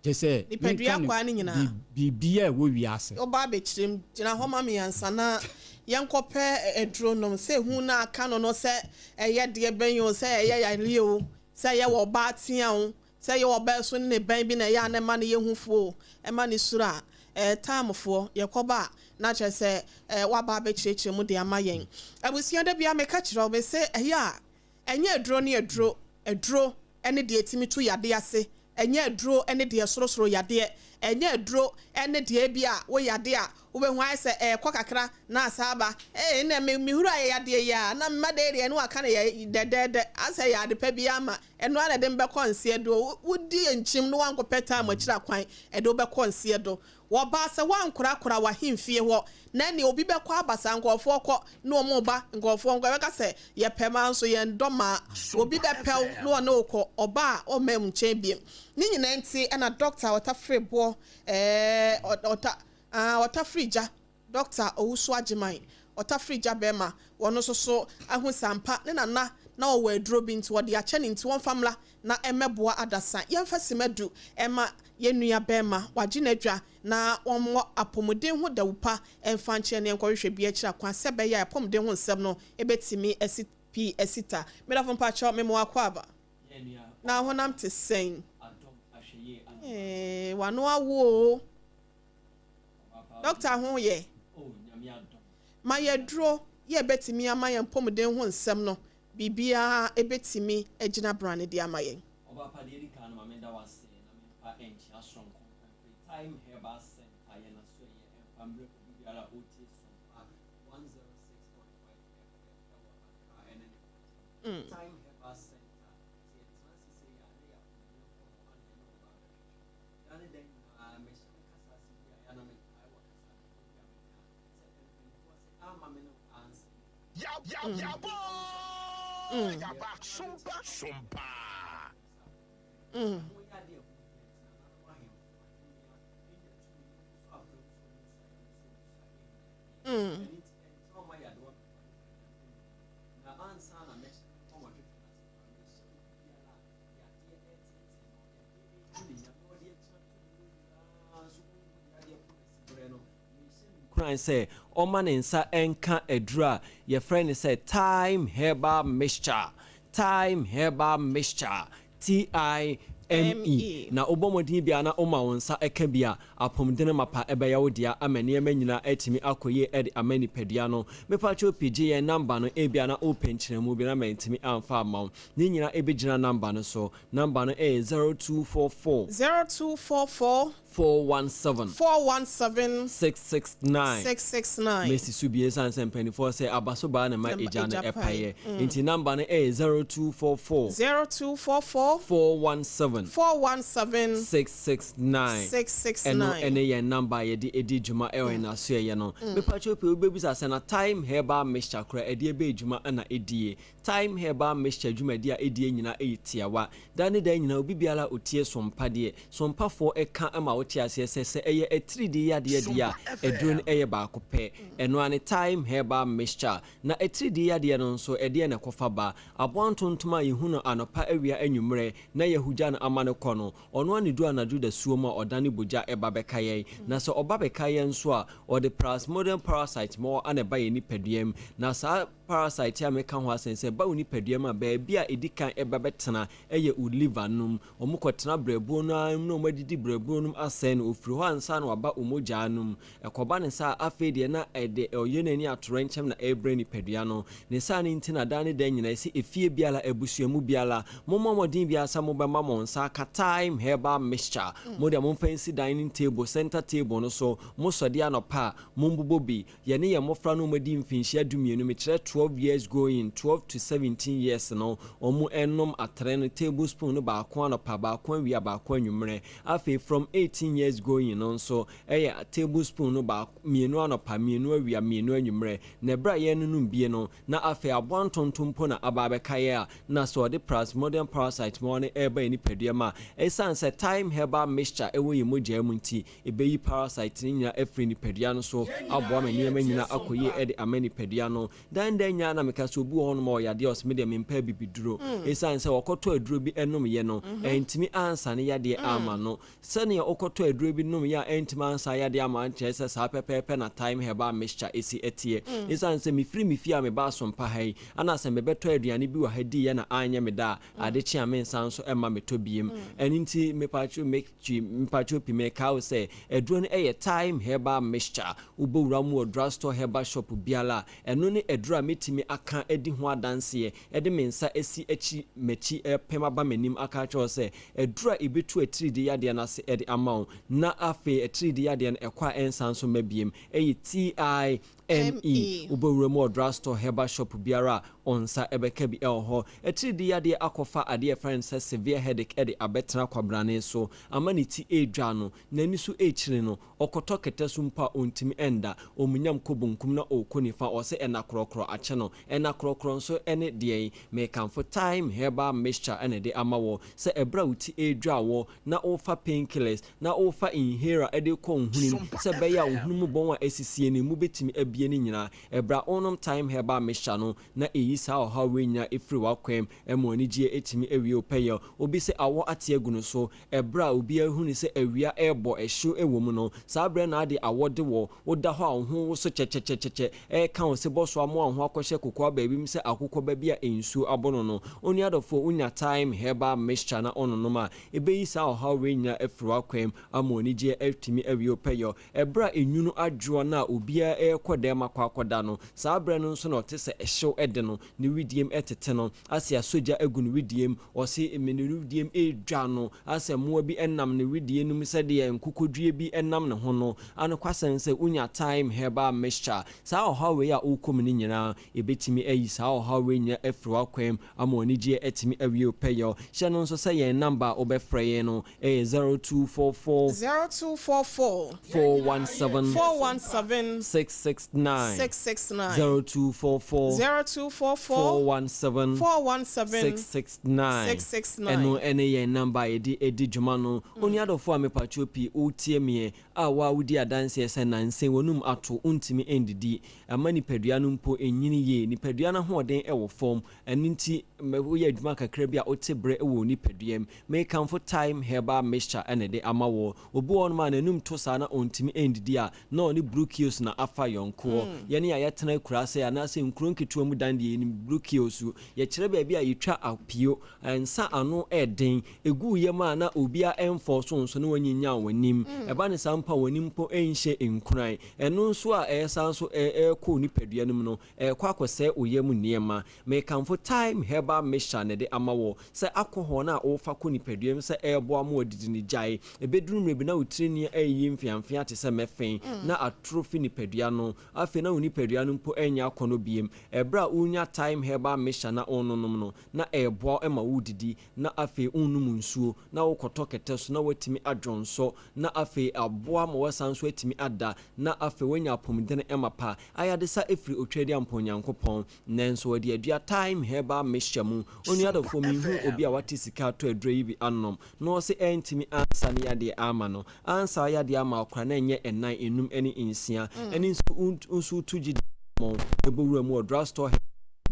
kyerɛ sɛ Nipadua menka no akwaa no nyinaa. biribiara a ɛwɔ wiase. Woba abɛkyerɛ mu, gyina hɔ ma me ansa na yɛnkɔpɛ aduro nom. Sɛ ehu no a aka no no, sɛ ɛyɛ deɛ bɛn o, sɛ ɛyɛ yareɛ o, sɛ ɛyɛ wɔ ɔbaa tea o, sɛ ɛyɛ ɔbaa su ne ne bɛn bi na ɛyɛ a na ɛma no yɛ hufoɔ o, ɛma no suro a, ɛɛ Taamfoɔ, yɛkɔba a, na kyerɛ sɛ ɛɛ woaba abɛkyerɛkyerɛ mu de ama yɛn. Abusua, da biara meka kyerɛ wo, mese ɛyɛ a Ɛnyɛ aduro ne aduro, aduro ne deɛ ɛtumi tu yadeɛ ase, ɛnyɛ aduro ne deɛ ɛsorosoro yadeɛ, ɛnyɛ aduro ne deɛ ebia wo yadeɛ a wobɛhu ayɛ sɛ ɛrekɔ kakra na asan aba, ee ɛnna me me huru ayɛ yadeɛ yi ara na mma dɛn deɛ ɛne waka no yɛ dɛdɛɛdɛ asɛ ɛyɛ ade pa bi ama ɛno ara na ɛde me bɛkɔ nseɛ do, wodi nkyim na woankɔpɛ time akyiri akwan ɛde wo bɛkɔ nseɛ do. Wɔbaa sɛ woankorakora w'ahemfie hɔ, na ɛnneɛ obi bɛkɔ aba saa, nkurɔfoɔ kɔ na wɔn reba, nkurɔfoɔ nkɔ, yɛbɛka sɛ yɛpɛ mmaa nso yɛndɔ mmaa, obi bɛpɛ wo na ɔne wo kɔ, ɔba a ɔmma wo nkyɛn bio. Ne nyinaa nti na dɔkta a ɔtafere boɔ, ɛɛ, ɔta, ah, ɔtafere gya, Dɔkta Owusu Agyeman, ɔtafere gya bɛrima, wɔn nso so ahu sɛ ampa ne nana na ɔwɔ aduro bi nti wɔde akyɛ no nti wɔmfa mmra na ɛmmɛboa adasa. Yɛmfa simma du mma yɛn nua bɛrima, wagye n'adwa na wɔmmɔ apɔmuden ho dawupa mfa nkyerɛ na yɛnkɔhwehwɛ bi akyiri akwan sɛ ɛbɛyɛ a apɔmuden ho nsɛm no bɛtumi asi pi asi ta. Me dɔfo mpakyɛw me mo akwaaba. Na honam te sɛn? Ee, w'ano awo oo. Dɔkta ho yɛ. Ma yɛaduro yɛ bɛtumi ama yɛn mpɔmuden ho nsɛm no biribiara ɛbɛtumi agyina brane de ama yɛn. Ɔba pa deɛ edi kan no ma menda wo ase na memfa nkyea soronko mfa mfiri Time Herbal Centre yɛn asoɛeɛ ɛmfa mmerɛ obi biara a ɔretie Sompa 106.5 FM ɛwɔ Accra ɛne ne mpɔtam. Time Herbal Centre sɛ yɛtena ase sei a na yɛ apɔmuden nkɔmmɔ ana yɛne wo ba abɛtwetwe. Da ne da nyinaa mehyɛ me kasa ase wie a ɛyɛ a na mekae wɔ kasa dodoɔ bi a meka sɛ mpanimfoɔ se amma me ne wo ansɛe. nkuran sɛ ɔma ne nsa nka aduro a yɛfrɛ no sɛ Thyme Herbal Mixture, Thyme Herbal Mixture, T-I-M-E, na wobɔ mmɔden biara na woma wo nsa ka bi a, apɔmuden mapa bɛyɛ wo dea ama nneɛma nyinaa atumi akɔ yie de ama nipadua no. Mepakyɛw pii gye yɛn namba no, ebia na wopɛ nkyerɛmu bi na mantumi amfa amma wo. Ne nyinaa ɛbɛgyina namba no so. Namba no yɛ 0244. 0244. 417. 417. 669. 669. Mesi so bio esiane sɛ mpanimfoɔ sɛ aba so baa na ɛma egya no paeɛ nti namba no yɛ 0244. 0244. 417. 417. 669. 669. Ɛno ne yɛn namba a yɛde di dwuma wɔ yɛn asoɛeɛ no. Mepakyɛw pii wobɛbisa sɛ na Thyme Herbal Mixture koraa ɛdeɛ bɛyɛ dwuma na ɛdie? Thyme Herbal Mixture dwumadi a edie nyinaa yɛ tiawa. Daa ne daa nyinaa obi biara a otie sompa deɛ, sompafoɔ ka ma wote aseɛ sɛ, sɛ ɛyɛ atiridii yadeɛ deɛ a, aduro no yɛ baako pɛ. Ɛno ara ne Thyme Herbal Mixture. Na atiridii yadeɛ no nso, ɛdeɛn na ɛkɔfa ba? Aboa ntontom a yɛhu no anɔpa, awia, anwummerɛ na yɛahugya no ama no kɔ no, ɔno ara na ɛdu anadwo dasuo mu a ɔdane bogya ba bɛka yɛn. Na sɛ ɔba bɛka yɛn nso a, ɔde Plasmodium parasite mmoawa na ɛba yɛn nipadua mu. Na saa Parasite a meka ho asɛm sɛ ɛba wo nipadua mu a, baabi a ɛdi kan ɛba bɛtena yɛ wo liver no mu. Wɔkɔtena berɛboɔ no ara mu na wɔadidi berɛboɔ no mu asɛe no. Ɔfiri hɔ ansa na waba wo mogyaa no mu. Ɛkɔba no saa a, afei deɛ na ɛde ɔyɛ no ani atoyerɛnkyɛm na ɛrebrɛ nipadua no. Ne saa no nti na daa ne daa nyinaa ɛsɛ efie biara, abusua mu biara, mommɔ mmɔden biara sɛ mobɛma mo nsa aka Thyme Herbal Mixture. Mo deɛ momfa nsi dining table, center table no so. Mosɔde anɔpa a, mombobɔ bi. Yɛne yɛn mmɔfra no wɔadi mfinhyia dumienu, mekyerɛ 12 years going, 12 to 17 years no, wɔn nnom atere no table spoon no baako anɔpa, baako awia, baako anwummerɛ. Afei from 18 years going no nso ɛyɛ table spoon no baako, mmienu anɔpa, mmienu awia, mmienu anwummerɛ. Na ɛberɛ a yɛrenonom bie no, na afei aboa ntontom mpo na aba abɛka yɛn a, na sɛ ɔde plasmodium parasite mmoawa no reba yɛn nipadua mu a, ɛsiane sɛ thyme herbal mixture wɔ yɛn mogyaa mu nti, Ebeyi parasite no nyinaa afiri nipadua no so, aboa ma nneɛma nyinaa akɔ yie de ama nipadua no. Dan dan nyinaa na meka sɛ obi wɔ hɔnom a ɔyɛ adeɛ a ɔse medeɛ mempɛ abibiduro. Esiane sɛ ɔkɔtɔ aduro bi nomyɛ no, antumi ansa ne yadeɛ amma no. Sɛdeɛ wokɔtɔ aduro bi nomyɛ a antumi ansa yadeɛ amma no kyerɛ sɛ saa pɛpɛɛpɛ na Thyme Herbal Mixture si teɛ. Esiane sɛ mefiri me fie a meba Asompa ha yi, ana sɛ mebɛtɔ aduane bi wɔ ha diiɛ na anyɛ me dɛ a, ade kye a mensan nso mma metɔ biem. Ɛno nti mepatwo me twi mepatwo pi mekae wo sɛ aduro no yɛ Thyme Herbal Mixture. Wobɔ wura mu wɔ drugstore herbal shop biara a, ɛno ne aduro a mɛtumi aka adi ho adanseɛ de me nsa asi akyi m'akyi repem aba m'anim aka akyerɛ wo sɛ aduro a ɛbɛtu atiridii yadeɛ no ase de ama wo na afei atiridii yadeɛ no ɛkɔ a ɛnsan nso mma biem yɛ TI ME, Wobɛwura mu wɔ drugstore, herbal shop biara a, wo nsa bɛka bi wɔ hɔ. Atiridii yadeɛ akɔfa adeɛ a yɛfrɛ no sɛ severe headache de abɛtena kwabrane so ama ne ti redwa no, n'ani so rekyiri no, ɔkɔtɔ kɛtɛ so mpo a ɔntumi nda, ɔmunyam kɔ bonkum na ɔrekɔ nifa, ɔse ɛna korɔkorɔ akye no. Ɛna korɔkorɔ nso ne deɛn? Mekamfo Thyme Herbal Mixture na ɛde ama wo sɛ ɛberɛ a wo ti redwa wo na worefa painkillers, na wofa inhaler de kɔ wo hwenem sɛ ɛbɛyɛ a wo hwene mu bɔn a asisie no emu bɛtumi abue no nyinaa. Ɛberɛ a wonom Thyme Herbal Mixture no na ɛyi saa ɔhaw wei nyinaa firi w'akwan mu ma w'anigyeɛ atumi awie wo pɛyɛ. Obi sɛ awɔ ate agu no so, ɛberɛ a obiara hunu sɛ awia rebɔ, ɛhyew wɔ mu no, saa berɛ no na ade awɔ de wɔ, woda hɔ a wo ho woso kyɛkyɛkyɛkyɛ, ɛreka wo sebɔ so amoa wo ho akɔhyɛ kokoa baabi mu sɛ akokɔ ba bi a nsuo abɔ no no. Onua dɔfoɔ, wonya Thyme Herbal Mixture na wononom a, Ebeyi saa ɔhaw wei nyinaa afiri w'akwan mu ama w'anigyeɛ atumi awie wo pɛyɔ. Ɛberɛ a enwunu adwoɔ no a obiara rekɔ dɛm akɔ akɔda no, saa berɛ no nso na ɔte sɛ ɛhyew de no, ne wedeɛm tete no, ase asɔ gya agu ne wedeɛm, ɔse me ne wedeɛm redwa no, asɛ mmoa bi nam ne wedeɛ no mu sɛdeɛ nkokɔdwie bi nam ne ho no. Anokwasɛm sɛ wonya Thyme Herbal Mixture, saa ɔhaw wei a worekɔ mu no nyinaa, ɛbɛtumi ayi saa ɔhaw wei nyinaa afiri w'akwan mu ama w'anigyeɛ atumi awie wo pɛyɛ. Hyɛ no nso sɛ yɛn namba a wobɛfrɛ yɛn no yɛ 0244 0244 417 417 669. 669. 669. 0244 0244 417 417 669. 669. Ɛno ɛne yɛn number a yɛde edi dwuma no. Oni adɔfo a mepatwo pii wotie meɛ a wa wodi adanseɛ sɛ nanse wɔnum ato, wontumi ndidi ama nipadua no mpo ɛnyini yie, nipadua no ahoɔden ɛwɔ fam. Ɛno nti woyɛ adwuma kakra bi a, wote berɛ ɛwɔ nipadua mu. Mekamfo Time Herbal Mixture ɛna de ama wɔ. Obi wɔ nom a n'anum to saa na ɔntumi ndidi a, na ɔne brukios na afa yɔnkoɔ. Yɛne a yɛtena akura sɛ anaasɛ nkuro nketewa mu dan deɛ, yɛnim brukios. Yɛkyerɛ baabi a yɛtwa apio nsa ano ɛden egu yam a na obiara ɛmfɔ so nso na wanyinya w'anim. Ɛba ne saa mpa, w'anim mpo ɛnhyɛ nkuran. Ɛno nso a ɛyɛ saa nso ɛɛkɔ nipadua no mu no, ɛɛkɔ akɔsɛe oyam nneɛma. Mekamfo Time Herbal Mixture na ɛde ama wɔ sɛ alcohol no a wɔfa kɔ nipadua mu sɛ ɛɛboa ma wɔdidi ne gyae. Ɛbɛduru mmerɛ bi na wo tirini ɛyi mfeamfea te sɛ mɛfɛn na atoro fi nipadua no. Afei na wo nipadua no mpo ɛnyɛ akɔnɔ biem. Ɛberɛ a wonya Time Herbal Mixture na ɔnonom no na ɛɛboa ma wodidi, na afei wonnom nsuo na wokɔtɔ kɛtɛ so na woatumi adwonsɔ, na afei aboa ma wɔsan so atumi ada, na afei woanya apɔmuden ma pa. Ayadesa ɛfiri Otwa di Ampa Onyankopɔn, nanso wɔde adua Time Herbal Mixture mu. Onuadɔfoɔ, mehu obi a wate sika atɔ aduro yi bi anom na ɔse ɛntumi ansa ne yadeɛ ama no, ansa yadeɛ ama akora na ɛnyɛ ɛnan, enum ne nsia. Ɛne nso wotu gye mɔ ɛbɔ mu wɔ drugstore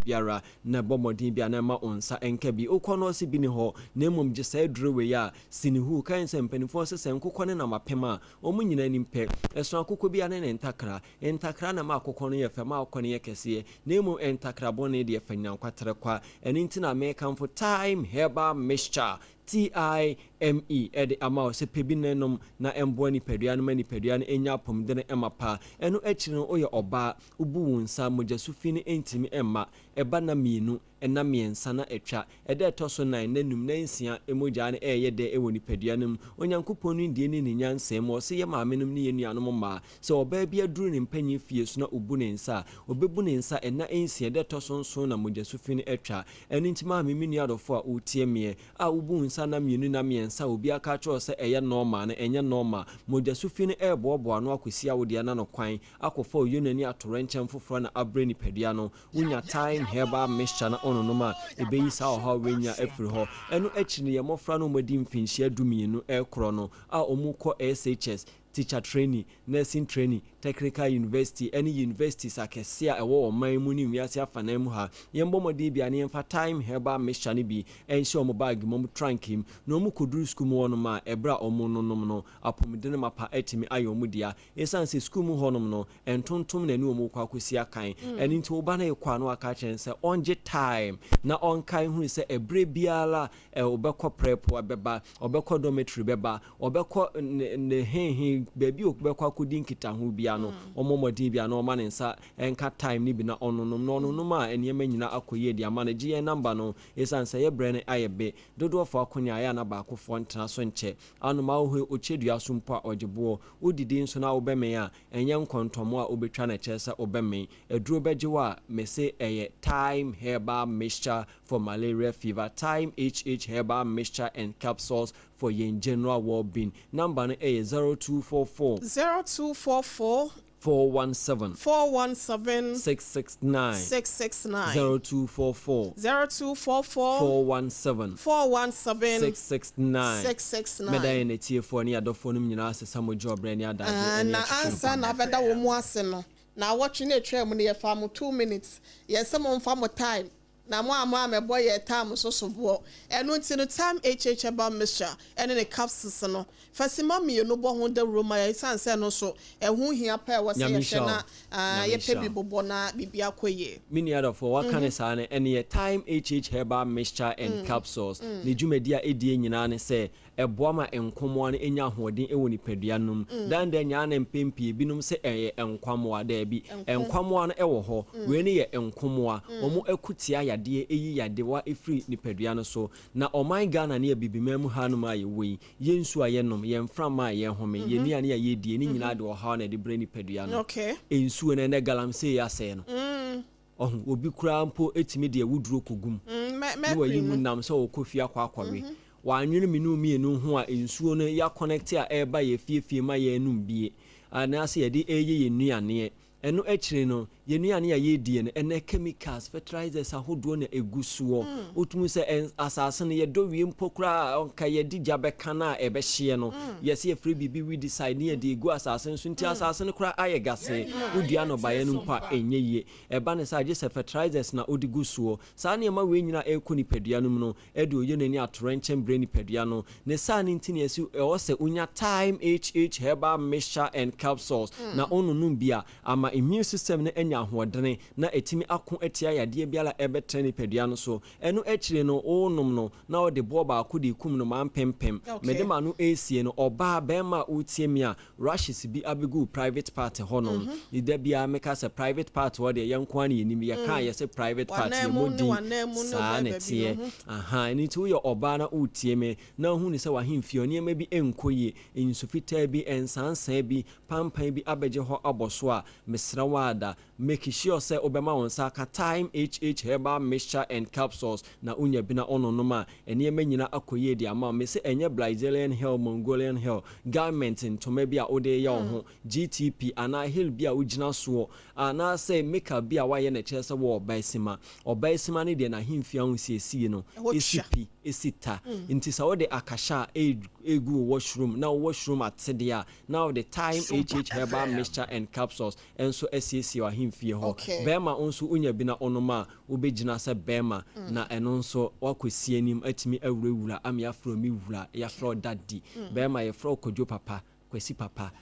biara na ɛbɔ mmɔden bi a na ɛma wo nsa nka bi. Wokɔ no, ɔse bi ne hɔ, na mmom gye saa aduro wei a sinihu kan sɛ mpanimfoɔ sɛ nkokɔ ne nam apem a wɔn nyinaa nim pɛ. Ɛso akokɔ bi ne ne ntakra ntakra na ma akokɔ no yɛ fɛ, ma akokɔ no yɛ kɛseɛ, na mmom ntakra bɔne deɛ fa nyankwatere kwa. Ɛno nti na mekamfo Time Herbal Mixture, Time, ɛde ama wo sɛ pɛ bi nanom na ɛmboa nipadua no ma nipadua no ɛnya apɔmuden ɛma pa. Ɛno akyiri no, woyɛ ɔbaa, wobu wo nsa, mogya so fi no ɛntumi ɛmma. Ɛba na mmienu, ɛna mmiɛnsa na atwa. Ɛda ɛtɔ so nan na num na nsia, mogya no ɛyɛ dɛ ɛwɔ nipadua no mu. Onyankopɔn no die ne ne nyansa mu, ɔsɛ yɛ maame nom ne yɛ nuanom mmaa sɛ ɔbaa bi aduru ne mpanyin fie so na ɔbu ne nsa a, ɔbɛbu ne nsa ɛna nsia, ɛda ɛtɔ so nson na mogya so fi no atwa. Ɛno nti maame, me nua adɔfo a wotie meɛ a wobu nsa na mmienu na mmiɛnsa a obi aka kyerɛw sɛ ɛyɛ normal no, ɛnyɛ normal. Mogya so fi no ɛreboaboa no akɔsi awodeɛ na no kwan akɔfa oyonani atorɛnkyɛm foforɔ na abrɛ nipadua no. Wonya Time Herbal Mixture na ɔnonom a, ɛbɛyi saa ɔhaw wenya afiri hɔ. Ɛno akyi no, yɛ mmɔfra no ɔmadi mfinhyia 12 ɛrekorɔ no a ɔmu kɔ SHS, teacher training, nursing training, technical university ɛne universities akɛse a ɛwɔ ɔman mu ne wiase afanan mu ha, yɛmbɔ mmɔden bia ne yɛmfa Time Herbal Mixture no bi ɛnhyɛ ɔmo bag mu, ɔmo trunk mu, na ɔmo kɔduru sukuu mu hɔnom a, ɛberɛ a ɔmo nonom no, apɔmuden mapa atumi ayɛ ɔmo dea, ɛsiane sɛ sukuu mu hɔnom no ɛntontom na ɛne ɔmo kɔ akɔsi akan. Ɛno nti woba no yɛkɔ a, na waka kyerɛ no sɛ ɔngye time na ɔnkae hunu sɛ ɛberɛ biara ɔbɛkɔ prep bɛba, ɔbɛkɔ dormitory bɛba, ɔbɛkɔ ne hehe baabi a ɔbɛkɔ akɔdi nkitaho bia no, ɔmmɔ mmɔden bia na ɔma ne nsa ɛnka time no bi na ɔnonom. Na ɔnonom a, nneɛma nyinaa akɔ yie de ama no. Gye yɛn number no, ɛsiane sɛ yɛbrɛ no ayɛ be dodoɔ fo akonya ayɛ ana baakofoɔ ntena so nkyɛ anom ahohɔ ɔkyɛ dua so mpo a ɔgye boɔ. Wodidi nso na wobɛmɛn a, ɛnyɛ nkɔntɔmɔ a wobɛtwa no kyerɛ sɛ wobɛmɛn. Aduro bɛgye wo a, mese ɛyɛ Time Herbal Mixture for malaria fever, Time HH Herbal Mixture and capsules for yɛn general well-being. Number no ɛyɛ 0244 0244 417 417 669. 669. 0244 0244 417 417 669. 669. Mɛda yɛn atiefoɔ ne adɔfoɔ no nyinaa sesa mo gye ɔbrɛ ne adagye Ah, ɛne na atwetwe ansa nkɔmmɔ. na abɛda wɔ mu ase no, na awɔtwe no atwa mu no, yɛfa mo 2 minutes, yɛsɛ mo mfa mo time na mo a mɛbɔ yɛ time so so boɔ. Ɛno nti no, Time HH Herbal Mixture ɛne ne capsules no, fasima mmienu bɔ ho dawuro ma yɛ, ɛsiane sɛ no so ɛho hia pa ɛwɔ sɛ Nyame yɛhwɛ nhyira na wo. ah, Nyame yɛpɛ bi nhyira wo. bobɔ na biribi akɔ yie. Me nua adɔfoɔ, waka ne saa no, ɛne yɛ Time HH Herbal Mixture and capsules ne dwumadi a ɛdie nyinaa ne sɛ ɛboa ma nkɔmmoa no ɛnya ahoɔden ɛwɔ nipadua no mu. Dan nyaa ne mpɛn pii binom sɛ ɛyɛ nkwamoa. Daabi, nkwamoa no ɛwɔ hɔ. Wei ne yɛ nkɔmmoa, wɔn ɛko tia yadeɛ, ɛyi yadewa ɛfiri nipadua no so. Na ɔman Ghana ne abibiman mu hanom a yɛwɔ yi, yɛn nsuo a yɛnom, yɛn mframa a yɛhome, yɛn nnuane a yɛdie ne nyinaa de ɔhaw na ɛde brɛ nipadua no. Nsuo no, ɛnɛ galamsey asɛe no. Ɔho obi koraa mpo etumi de awuduro kɔgum na wayi mercury mu no nam sɛ ɔkɔ fie akɔ akɔwe. Wanyene mmienu mmienu ho a, nsuo no yɛa connect a ɛreba yɛ fiefie ma yɛnum bie anaasɛ yɛde ɛyɛ yɛn nnuaneɛ. Ɛno akyire no, yɛn nnuane a yɛredie no, ɛnnɛ chemicals, fertilizers ahodoɔ na ɛgu soɔ. Wotumi sɛ ɛn, asase no yɛdɔ wie mpo koraa a, anka yɛde gya bɛka no a ɛbɛhyeɛ no, yɛse yɛfrɛ biribi weedicide ne yɛde regu asase no so nti asase no koraa ayɛ gasee. Wodua nnɔbaeɛ no mpo a, ɛnyɛ yie. Ɛba no saa a, gye sɛ fertilizers na wode gu soɔ. Saa nneɛma wei nyinaa a ɛrekɔ nipadua no mu no, de ɔyɛ n'ani atoyerɛnkyɛm brɛ nipadua no. Ne saa no nti na yɛse ɛwɔ sɛ wonya Thyme HH Herbal Mixture and Capsules na wononom bi a, ama immune system no anya ahoɔdene na atumi ako atia yadeɛ biara a ɛbɛtra nipadua no so. Ɛno akyire no, wonom no na wode boɔ baako de rekum nnomaa mpempem. Mede m'ano resie no, ɔbaa, barima a woretie me a, rashes bi abɛgu wo private part hɔ nom. Da biara meka sɛ private part hɔ deɛ yɛn nko ara na yɛnim. Yɛka a yɛse private part, yɛmmɔ din. Saa na ɛteɛ. Ahaa, ɛno nti woyɛ ɔbaa na woretie me na wohunu sɛ w'ahemfie hɔ nneɛma bi nkɔ yie, nsu fitaa bi, nsansaa bi, pampan bi abɛgye hɔ abɔ so a, mesrɛ wo ara da, Make sure sɛ wobɛma wo nsa aka Thyme HH Herbal Mixture and Capsules na wonya bi na wononom a, nneɛma nyina akɔ yie de ama wo. Mese ɛnyɛ Brazilian hair, Mongolian hair, garment, ntoma bi a wode reyɛ wo ho, GTP, anaa heel bi a wogyina soɔ, anaasɛ makeup bi a woayɛ na ɛkyerɛ sɛ wowɔ ɔbaasima. Ɔbaasima no deɛ n'ahemfie ahosiesie no si pi, si ta. Nti sɛ wode akasha regu wo washroom na wo washroom ate deɛ a, na wode Thyme HH Herbal Mixture and Capsules nso asiesie w'ahemfie hɔ. Bɛrima wo nso wonya bi na wonom a, wobɛgyina sɛ bɛrima, na ɛno nso woakɔsi anim atumi awurawura ama yɛafrɛ wo me wura, yɛafrɛ wo daddy. Bɛrima yɛfrɛ wo Kwadwo papa, Kwasi papa,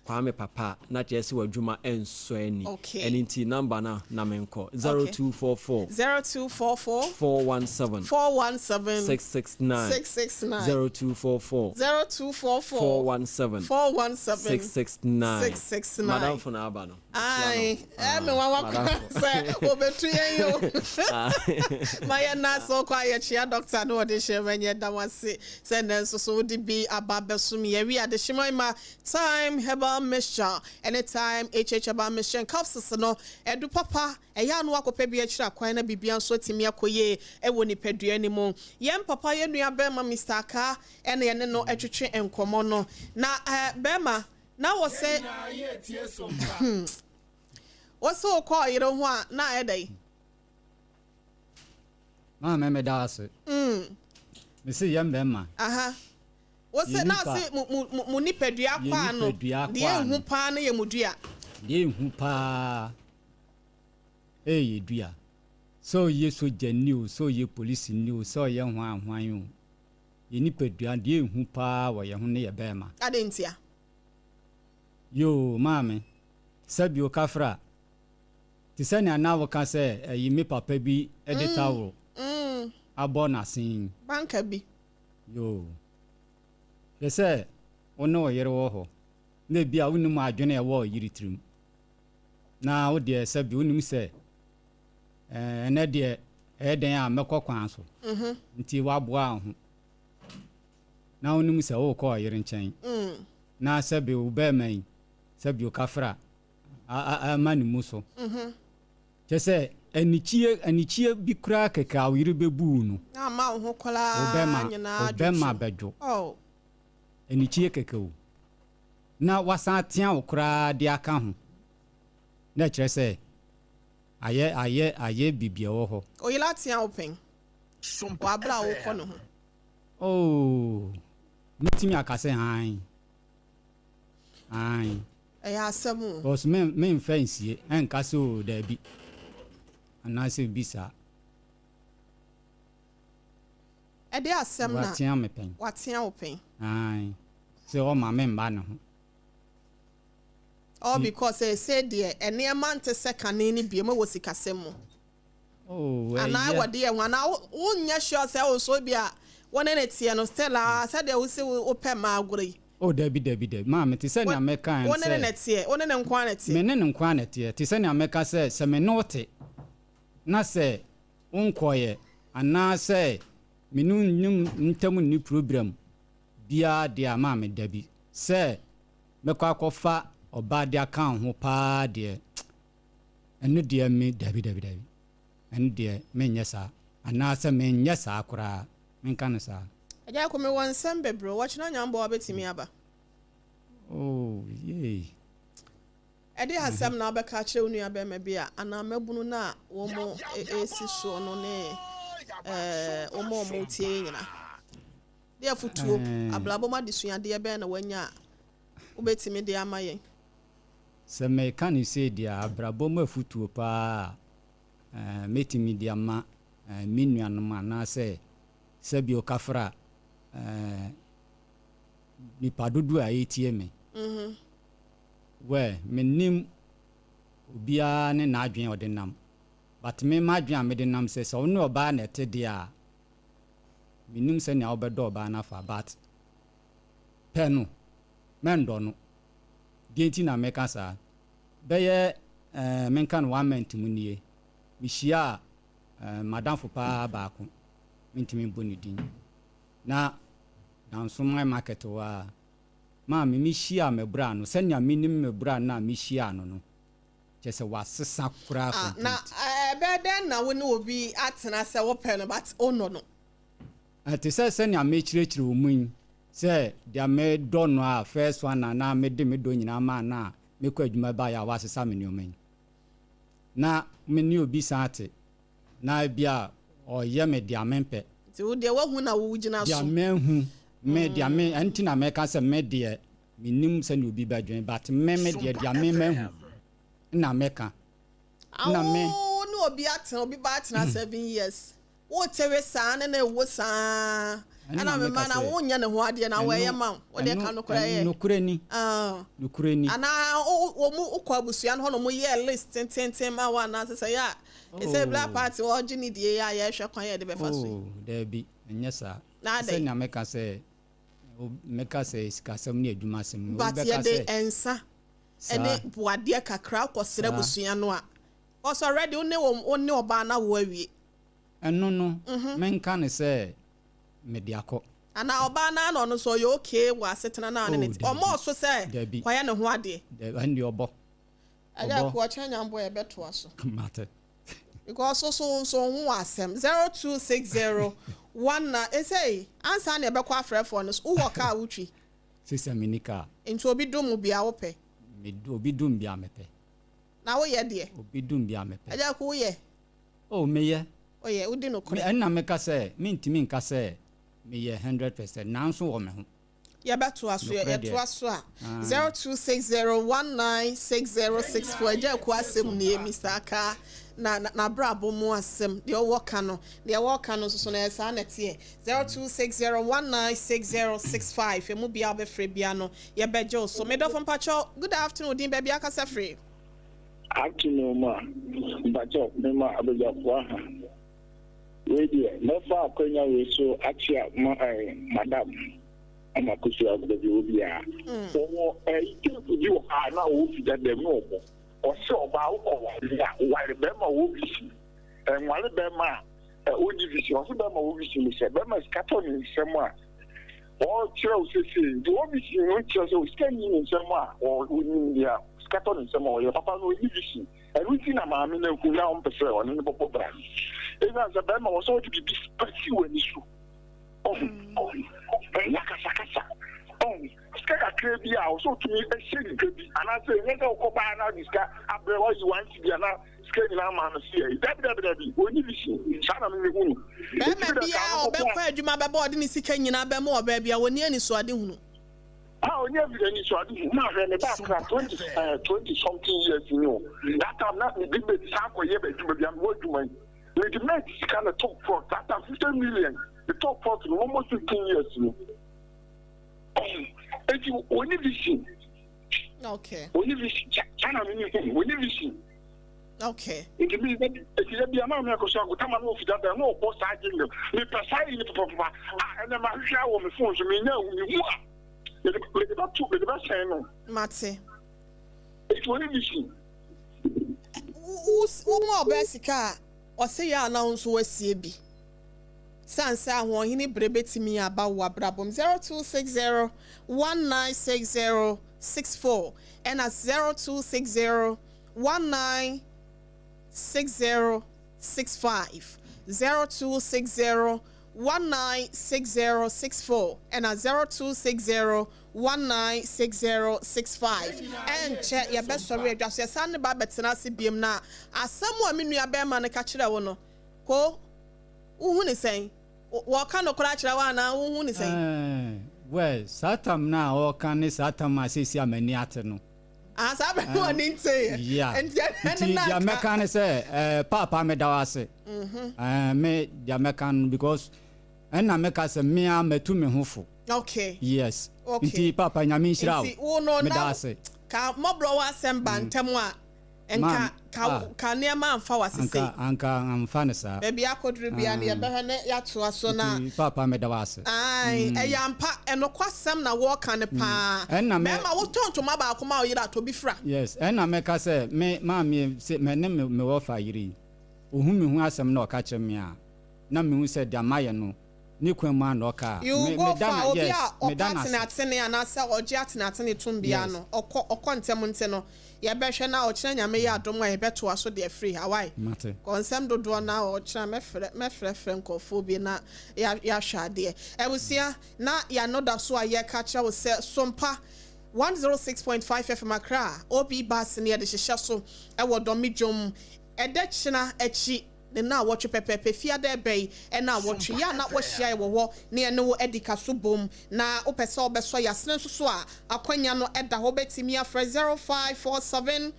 Kwame papa a, na kyerɛ sɛ w'adwuma nsɔ ani. Ɛno nti number no na menkɔ, 0244 0244 417 417 669, 669 0244 0244 417 417 669. 669. Madamfo na aba no. Ae, ɛyɛ me nwanwa koraa sɛ wɔbɛtu yɛn yi o. Ma yɛn nan ase kɔ a yɛkyea dɔkta ne ɔde hyɛ ma nyɛ da wase sɛ nnɛ nso so wode bi aba abɛsom yɛn. Wi adehyeman ma Thyme Herbal Mixture ɛne Thyme HH Herbal Mixture and Capsules no ɛdu papa ɛyɛ a na wakɔpɛ bi akyiri akwan na biribiara nso atumi akɔ yie ɛwɔ nipadua no mu. Yɛn papa yɛn nua bɛrima Mister Akaa ɛna yɛne no ɛtwetwe nkɔmmɔ no. Na eh, bɛrima, na wɔ sɛ wɔ sɛ wokɔ ɔyere ho a na ayɛ dɛn? Maame meda ase. Mese yɛ mbɛrima. Aha. Wɔ sɛ na ase mo mo mo nipadua kwaa no deɛ ehu paa no yɛ mo dua. Deɛ ehu paa ɛyɛ dua. Sɛ ɔyɛ sogyani o, sɛ ɔyɛ polisini o, sɛ ɔyɛ hwan hwan o. Yɛn nipadua, deɛ ɛhu paa wɔ yɛn ho ne yɛ bɛɛma. Adɛn ntia? Yoo, maame, sɛbi wo kafra, te sɛ nea na woka sɛ ɛyi me papa bi de towel abɔ n'asen yi. Banka bi. Yoo. Hwɛ sɛ wo ne wo yere wɔ hɔ, na ebia wonnim adwene a ɛwɔ wo yere tirim, na wo deɛ sɛbi wonim sɛ Ɛnnɛ deɛ, ɛyɛ dɛn a mɛkɔ kwan so. Nti woaboa wo ho na wonim sɛ worekɔ ɔyere nkyɛn. Na sɛbe wo bɛrima yi, sɛbe wo kafra ama ne mu so. Kyerɛ sɛ anikyie anikyie bi koraa kɛkɛ a wo yere bɛbu wo no, Na ama wo ho wo koraa bɛrima nyinaa wo adwo bɛrima kyim. bɛdwo. Oh. Anikyie kɛkɛ o. Na wasan atea wo koraa de aka ho. Na ɛkyerɛ sɛ Ayɛ ayɛ ayɛ biribi ɛwɔ hɔ. Oyere atea wo pɛn wɔ abere a wokɔ ne ho? Oh, mɛtumi aka sɛ aane, aane. Ɛyɛ asɛm o. Because me memfa nsie, ɛnka sɛ oh daabi, anaasɛ biribi saa. Ɛde asɛm na. Watea me pɛn. Watea wo pɛn. Aane, sɛ ɔma me mma ne ho. All because seesei deɛ nneɛma nte sɛ kane no biom wɔ sikasɛm mu. Oh, Anaa ɛyɛ. wɔ deɛ ho anaa wonyɛ sure sɛ wo nso bi a wo ne no teɛ no still a sɛdeɛ wo se wopɛ mmaa agorɔ yi. Oh, dabi, dabi, dabi. Maame, te sɛ nea mekae no Wo ne no sɛ. na ɛteɛ, wo ne no nko ara na ɛteɛ. Me ne no nko ara na ɛteɛ. Te sɛ nea mɛka sɛ, sɛ me ne wo te na sɛ wonkɔeɛ anaasɛ me ne wo ntam nni program biara deɛ a, maame, dabi. Sɛ mɛkɔ akɔfa ɔbaa de aka wo ho paa deɛ, ɛno deɛ me, dabi, dabi, dabi. Ɛno deɛ menyɛ saa. Anaasɛ menyɛ saa koraa. Menka no saa. Agya Ako, mewɔ nsɛm bebree o. Ɔkyena Nyambɔ wabɛtumi aba? Oh, yei. Ɛdeɛ asɛm na wobɛka akyerɛ wo nua bɛrima bi a anaa mmabunu no a wɔn resi soɔ no ne wɔn a wɔretie yi nyinaa? Deɛ afotuo, abrabɔ mu adesuadeɛ bɛn na woanya a wobɛtumi de ama yɛn? Sɛ meka no sei deɛ a, abrabɔ mu afotuo paa a mɛtumi de ama me nuanom anaasɛ sɛbio kafra nnipa dodoɔ a ɛretie me. Well, mennim obiara ne n'adwene a ɔde nam, but me m'adwene a mede nam sɛ, sɛ wo ne ɔbaa na ɛte deɛ a, mennim sɛnea wobɛdɔ ɔbaa no afa, but pɛ no, mɛndɔ no. Deɛ nti na meka saa, bɛyɛ eh, menka no one month mu nie, mehyiaa eh, m'adamfo paa baako, mentumi mbɔ ne din, na Dansoman market hɔ ara, Maame, mihyiaa me bra no, sɛnea minim me bra no a mihyiaa no no, kyerɛ sɛ wasesa koraa Ah, na complete. ɛbɛyɛ dɛn na wo ne obi atena sɛ wopɛ no but wonnɔ no? Ɛte sɛ sɛnea mekyerɛkyerɛ wo mu yi, sɛ deɛ medɔ no a first one a na mede me dɔ nyinaa maa no a mekɔ adwuma baeɛ a wasesa me nneɛma yi. Na me ne obi san te, na ebia ɔyɛ me deɛ mempɛ. Nti wo deɛ woahu na wogyina Deɛ so. mahu, me deɛ me, ɛno nti na meka sɛ me deɛ mennim sɛdeɛ obi bɛdwene but me me deɛ deɛ me mahu na meka. Na me. Awo ne obi atena, obi ba atena 7 years. Wotewe saa ne na ewo saa. Ɛno Ɛna na me meka ma na sɛ wonyɛ ne ho adeɛ na ɛno wɔyɛ ma wo. Wo deɛ ɛno ka nokorɛ ɛno yɛ. nokorɛ ni, Ah. nokorɛ ni. Anaa wo wo mu wokɔ abusua no hɔ na ɔmo yɛɛ list tententen ma wo anaasɛ sɛ yɛ a ɛsɛ Black Oh. Party wɔgye ne die a yɛhwɛ kwan yɛde bɛfa so yi. Oh, daabi, ɛnyɛ saa. Na adɛn? Sɛnea meka sɛ meka sɛ sikasɛm ne adwumasɛm no, obi But bɛka yɛde sɛ nsa saa ɛne boadeɛ kakra wokɔsrɛ saa abusua no a. Because already wo ne wɔn wo ne ɔbaa no awo awie. Ɛno no, menka ne sɛ mede akɔ. Anaa ɔbaa no ara na ɔno nso ɔyɛ okay wɔ asetena no a ne Oh, ne te. daabi. Ɔmmɔɔ so sɛ Daabi. kɔyɛ ne ho adeɛ. Daabi, ɛno deɛ ɔbɔ. Ɛyɛ Ɔbɔ. ko ɔkyerɛ nyamboa yɛbɛtoa so. Mate. Because so so nso ho wɔ asɛm 0260 19 ɛsɛ ansa na yɛbɛkɔ afrɛfoɔ no so wowɔ kaa wotwi? Sisɛ menni kaa. Nti obi dom wo bia wopɛ? Obi dom bia mepɛ. Na woyɛ deɛ? Obi dom bia mepɛ. Ɛgya ko woyɛ? Oh, meyɛ. Woyɛ, wodi Me nokorɛ? ɛnna meka sɛ mentumi nka sɛ meyɛ 100% nanso wɔ me ho. Yɛbɛtoa so. Nokorɛ deɛ. Yɛtoa so a Ah. 0260196064. Agya ko asɛm nie, Mr. Aka na n'abrabɔ mu asɛm deɛ ɔwɔ ka no, deɛ wɔka no nso so no ɛyɛ saa na ɛteɛ. 0260196065, emu bia wobɛfrɛ bia no yɛbɛgye wo so. Medɔfo, mpakyɛw, good afternoon. Din, baabi akasa firi? Afternoon ma, mpakyɛw, mema abadwafoɔ aha. Wei deɛ mɛfa akwanya wei so akyea ma madam ama kosi agogo bi obiara. Wɔwɔ tape bi wɔ ha na ɔwɔ fi dada mu na ɔbɔ. Ɔsɛ ɔbaa wokɔ ware a, ware bɛrima wɔ vision. Ɛnware bɛrima a ɔnni vision. Ɔsɛ bɛrima wɔ vision sɛ bɛrima sika tɔ ne nsam a ɔkyerɛ wo sese nti wɔ vision no nkyerɛ sɛ sika nni ne nsam a ɔnim deɛ sika tɔ ne nsam a ɔyɛ papa no ɔnni vision. Ɛno nti na maame no ahu na ɔmpɛ sɛ ɔne no bɔbɔ bra no. Ɛsiane sɛ bɛrima wɔ sɛ ɔde biribi pasi w'ani so. Ɔho ɛnyɛ akasakasa. Ɔho sika kakra bi a ɔsɛ ɔtumi hyɛ nipa bi anaasɛ ɛnyɛ sɛ wokɔ baa na ɔde sika abrɛ wayi 1 cedi ana sika nyinaa ma no si yɛ. Dabi, dabi, dabi, ɔnni vision. Saa na memehu no. Bɛrima biara a ɔbɛkɔ adwuma bɛbɔ ɔde ne sika nyinaa bɛma ɔbaa bi a wɔni anisoade hunu. A onye anisoade hu maa hwɛ ne ba akra 20 something years ni o. That time na me de mate saa akɔyɛ adwuma bi a mewɔ adwuma yi, mede mate sika na top plot. That time 50 million the top plot no almost 15 years ni. Ɔho eti oni vision. Oni vision. Saa na mimi hu, oni vision. Nti mi eti yɛ bia maa mi akɔsɔ agotama na ofi dada na ɔbɔ saa jingle. Mepɛ saa yi ni papapapa a ɛnɛ ma hwehwɛ wɔ me phone so menya ehu mi hu a mede bɛto mede bɛsɛn no. Mate. Eti oni vision. Wo ma ɔbaa sika a ɔsɛ yɛ ana wo nso wasie bi san sɛ ahoɔhene bere bɛtumi aba wo abrabom. 0260196064 ɛna 0260196065, 0260. 196064 ɛna 0260 196065. Ɛnkyɛ yɛbɛsɔre adwa so, yɛsan ne ba abɛtena ase biom na asɛm a me nua bɛrima no ka kyerɛ wo no, ko wohu ne sɛn? Wɔka nokorɛ akyerɛ wo anaa wohu ne sɛn? Well, saa tam no a ɔka ne saa tam a seesei a m'ani ate no. Ah, saa bɛ no ani nteeɛ. Yeah. Nti ɛne Nti na deɛ nka. mɛka ne sɛ paapa, meda wo ase. Me deɛ mɛka no, because ɛna mɛka sɛ mea matu me ho fo. Yes. Nti paapa, Nyame nhyira Nti wo. wo no Meda na ase. ka mmɔborɔ wɔ asɛm ba ntɛm a nka ka Ah. ka nneɛma amfa w'asese. Anka amfa ne saa. Baabi akɔduru bia no, yɛbɛhwɛ ne yɛatoa so na Nti paapa, meda wo ase. Ai, ɛyɛ ampa, ɛnokwasɛm na wɔɔka no paa. Ɛna Bɛrima, wotɔ ntoma baako ma wo yere atɔ bi fira. Yes, ɛna mɛka sɛ me maame sɛ mɛ ne me wɔ fa yere yi, ohun mi ho asɛm na ɔka kyerɛ me a, na mehu sɛ deɛ mayɛ no ne kwan mu a na ɔka a You me go meda fa na obi yes, a meda ɔpa n'ase. atenatene anaasɛ ɔgye atenatene tom bia no, ɔkɔ ntɛm, nti no yɛbɛhwɛ na ɔkyerɛ. Nyame yɛ adom a, yɛbɛtoa so deɛ firi Hawaii. Mate. Kɔnsɛm dodoɔ na ɔkyerɛ, mɛfrɛfrɛ nkɔfoɔ bi na yɛahwɛ adeɛ. Abusua, na yɛano da so a yɛka kyerɛ wo sɛ Sompa 106.5 FM Accra, Obi Bus ne yɛde hyehyɛ so ɛwɔ Dɔme dwom. Ɛdɛ kyena akyi ne na awɔtwe pɛpɛɛpɛ, fiada ɛbɛyi ɛna awɔtwe yɛ a na wɔahyia wɔ hɔ ne ɛne wo adi ka so bom. Na wopɛ sɛ wobɛsɔ yɛasene nso so a, akwanya no ɛda hɔ. Wobɛtumi afrɛ 0547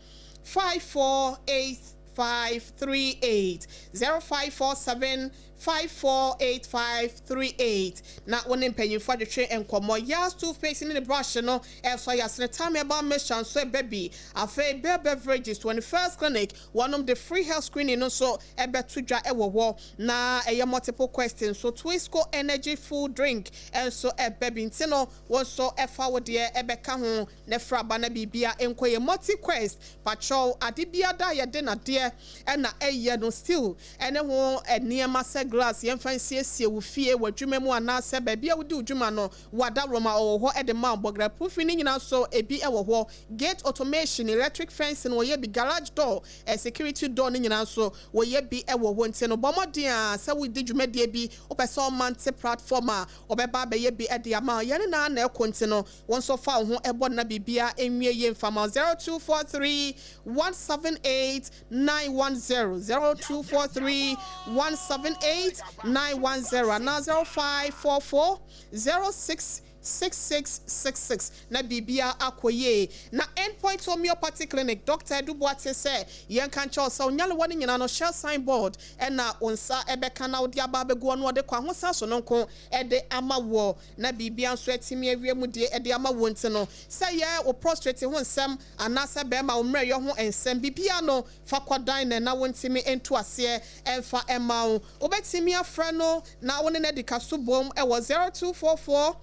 548538, 0547 548538, na wo ne mpanyimfoɔ adwetwe nkɔmmɔ. Yas toothpaste ne ne brush no ɛsɔ yɛasene. Time Herbal Mixture nso ɛbɛ bi. Afei Bear Beverages, 21st Clinic, wɔnom de free health screening no nso ɛbɛto dwa ɛwɔ hɔ na ɛyɛ multiple questions so. Twisco Energy Food Drink ɛnso ɛbɛ bi, nti no wɔn nso ɛfa wo deɛ ɛbɛka ho na ɛfra aba na biribia nkɔ yɛ. Multi Quest patrol ade bia da yɛde nadeɛ ɛna ɛyɛ no steel ɛne ho nneɛma sɛ glass, yɛmfa nsiesie wo fie, wɔ adwuma mu anaasɛ baabi a wodi wo dwuma no, wada roma ɔwɔ hɔ ɛde ma bɔgra proofing ne nyinaa nso ebi ɛwɔ hɔ. Gate automation, electric fencing wɔyɛ bi, garage door, security door ne nyinaa nso wɔyɛ bi ɛwɔ hɔ. Nti no bɔ mmɔden a sɛ wodi dwumadie bi, wopɛ sɛ ɔmante platform a ɔbɛba abɛyɛ bi ɛde ama yɛne naa na ɛkɔ. Nti no wɔn nso fa wo ho ɛbɔ na biribia nwie yie mfama. 0243 178 910, 0243 178 910 anaa 0544 06 6666 na biribia akɔ yie. Na Endpoint Homeopathy Clinic, Dr Edubuate sɛ yɛnka nkyɛw sɛ onyalewa no nyinaa no hyɛ signboard ɛna wo nsa ɛbɛka na wode aba abɛgu no, ɔde kɔ ahosa so no nko ɛde ama wɔ na biribia nso atumi awie mu deɛ ɛde ama wo. Nti no sɛ yɛ wo prostate ho nsɛm anaasɛ bɛrima wo mmerɛyɛ ho nsɛm, biribia no fa kɔdan ne na wontumi nto aseɛ ɛmfa ɛma wo. Wobɛtumi afrɛ no na wo ne no adi ka so bom ɛwɔ 0244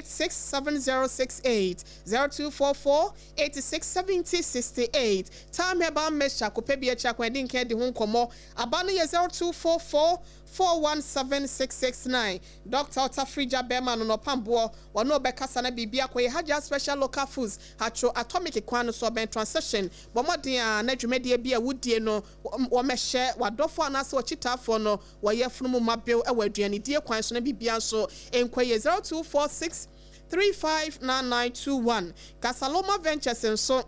867068, 0244 8670 68. Time Herbal Mixture, kopɛ bi akyi akwan di nkan di ho nkɔmmɔ. Aba no yɛ 0244 417669. Dr Ɔtafrigya bɛrima no nɔpamboɔ wɔne ɔbɛkasa na biribi akɔyɛ. Hagya Special Local Foods, Hatro Atomic kwan no so, ɔbɛn transition. Bɔ mmɔden a na dwumadie bi a wodie no wɔmɛhyɛ wadɔfoɔ anaasɛ wɔkyitaafoɔ no wɔyɛ funumu mabew ɛwɔ aduanedie kwan so na biribia nso nkɔyɛ. 0246 359921. Kasaloma Ventures nso,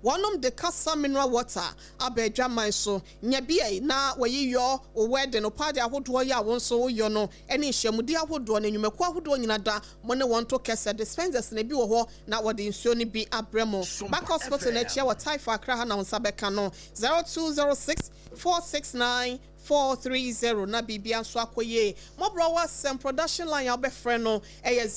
wɔnom de Kasa mineral water aba adwaman so nya bi na wɔyi yɔ wedding no party ahodoɔ yi a wɔn nso woyɔ no ne nhyiamudi ahodoɔ ne nnwumakuo ahodoɔ nyina da mo ne wɔn to kɛsɛ dispensers na bi wɔ hɔ na wɔde nsuo no bi abrɛ mo. Back Hospital n'akyi wɔ Taifa Akra ha na wɔn nsa bɛka no 0206 469 430 na biribia nso akɔ yie. Mmɔborɔ wɔ asɛm production line a wobɛfrɛ no ɛyɛ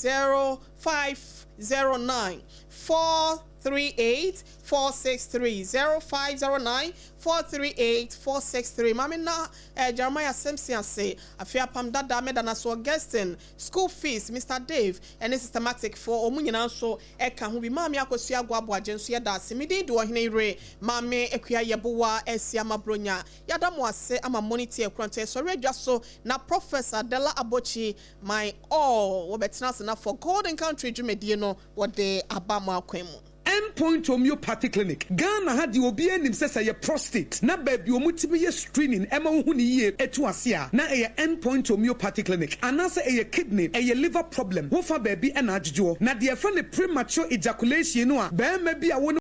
0509 438 463, 0509 438 463. Maame na Jeremiah Simpson ase afei apam dada meda na so Augustine school fees, Mr Dave ɛne Systematic for ɔmo nyinaa nso ɛka ho bi. Maame Akosua Agoaboagye nso yɛda ase. Medin de ɔhene yere Maame Akua Yɛbowa asi ama Bronya. Yɛada mo ase ama monitor ɛkurantɔ. Ɛsɔre adwa so na Professor Dela Abochi, my all, wɔbɛtena ase na for Golden Country dwumadie no wɔde aba mo akwan mu. Endpoint Homeopathy Clinic, Ghana ha deɛ obiara nim sɛ sɛ ɛyɛ prostate na baabi a wɔtumi yɛ screening ɛma wohu no yie ɛtu ase a, na ɛyɛ Endpoint Homeopathy Clinic. Anaasɛ ɛyɛ kidney, ɛyɛ liver problem, wofa baabi ɛna adwodwoɔ. Na deɛ yɛfrɛ no premature ejaculation no a, barima bi a wo ne.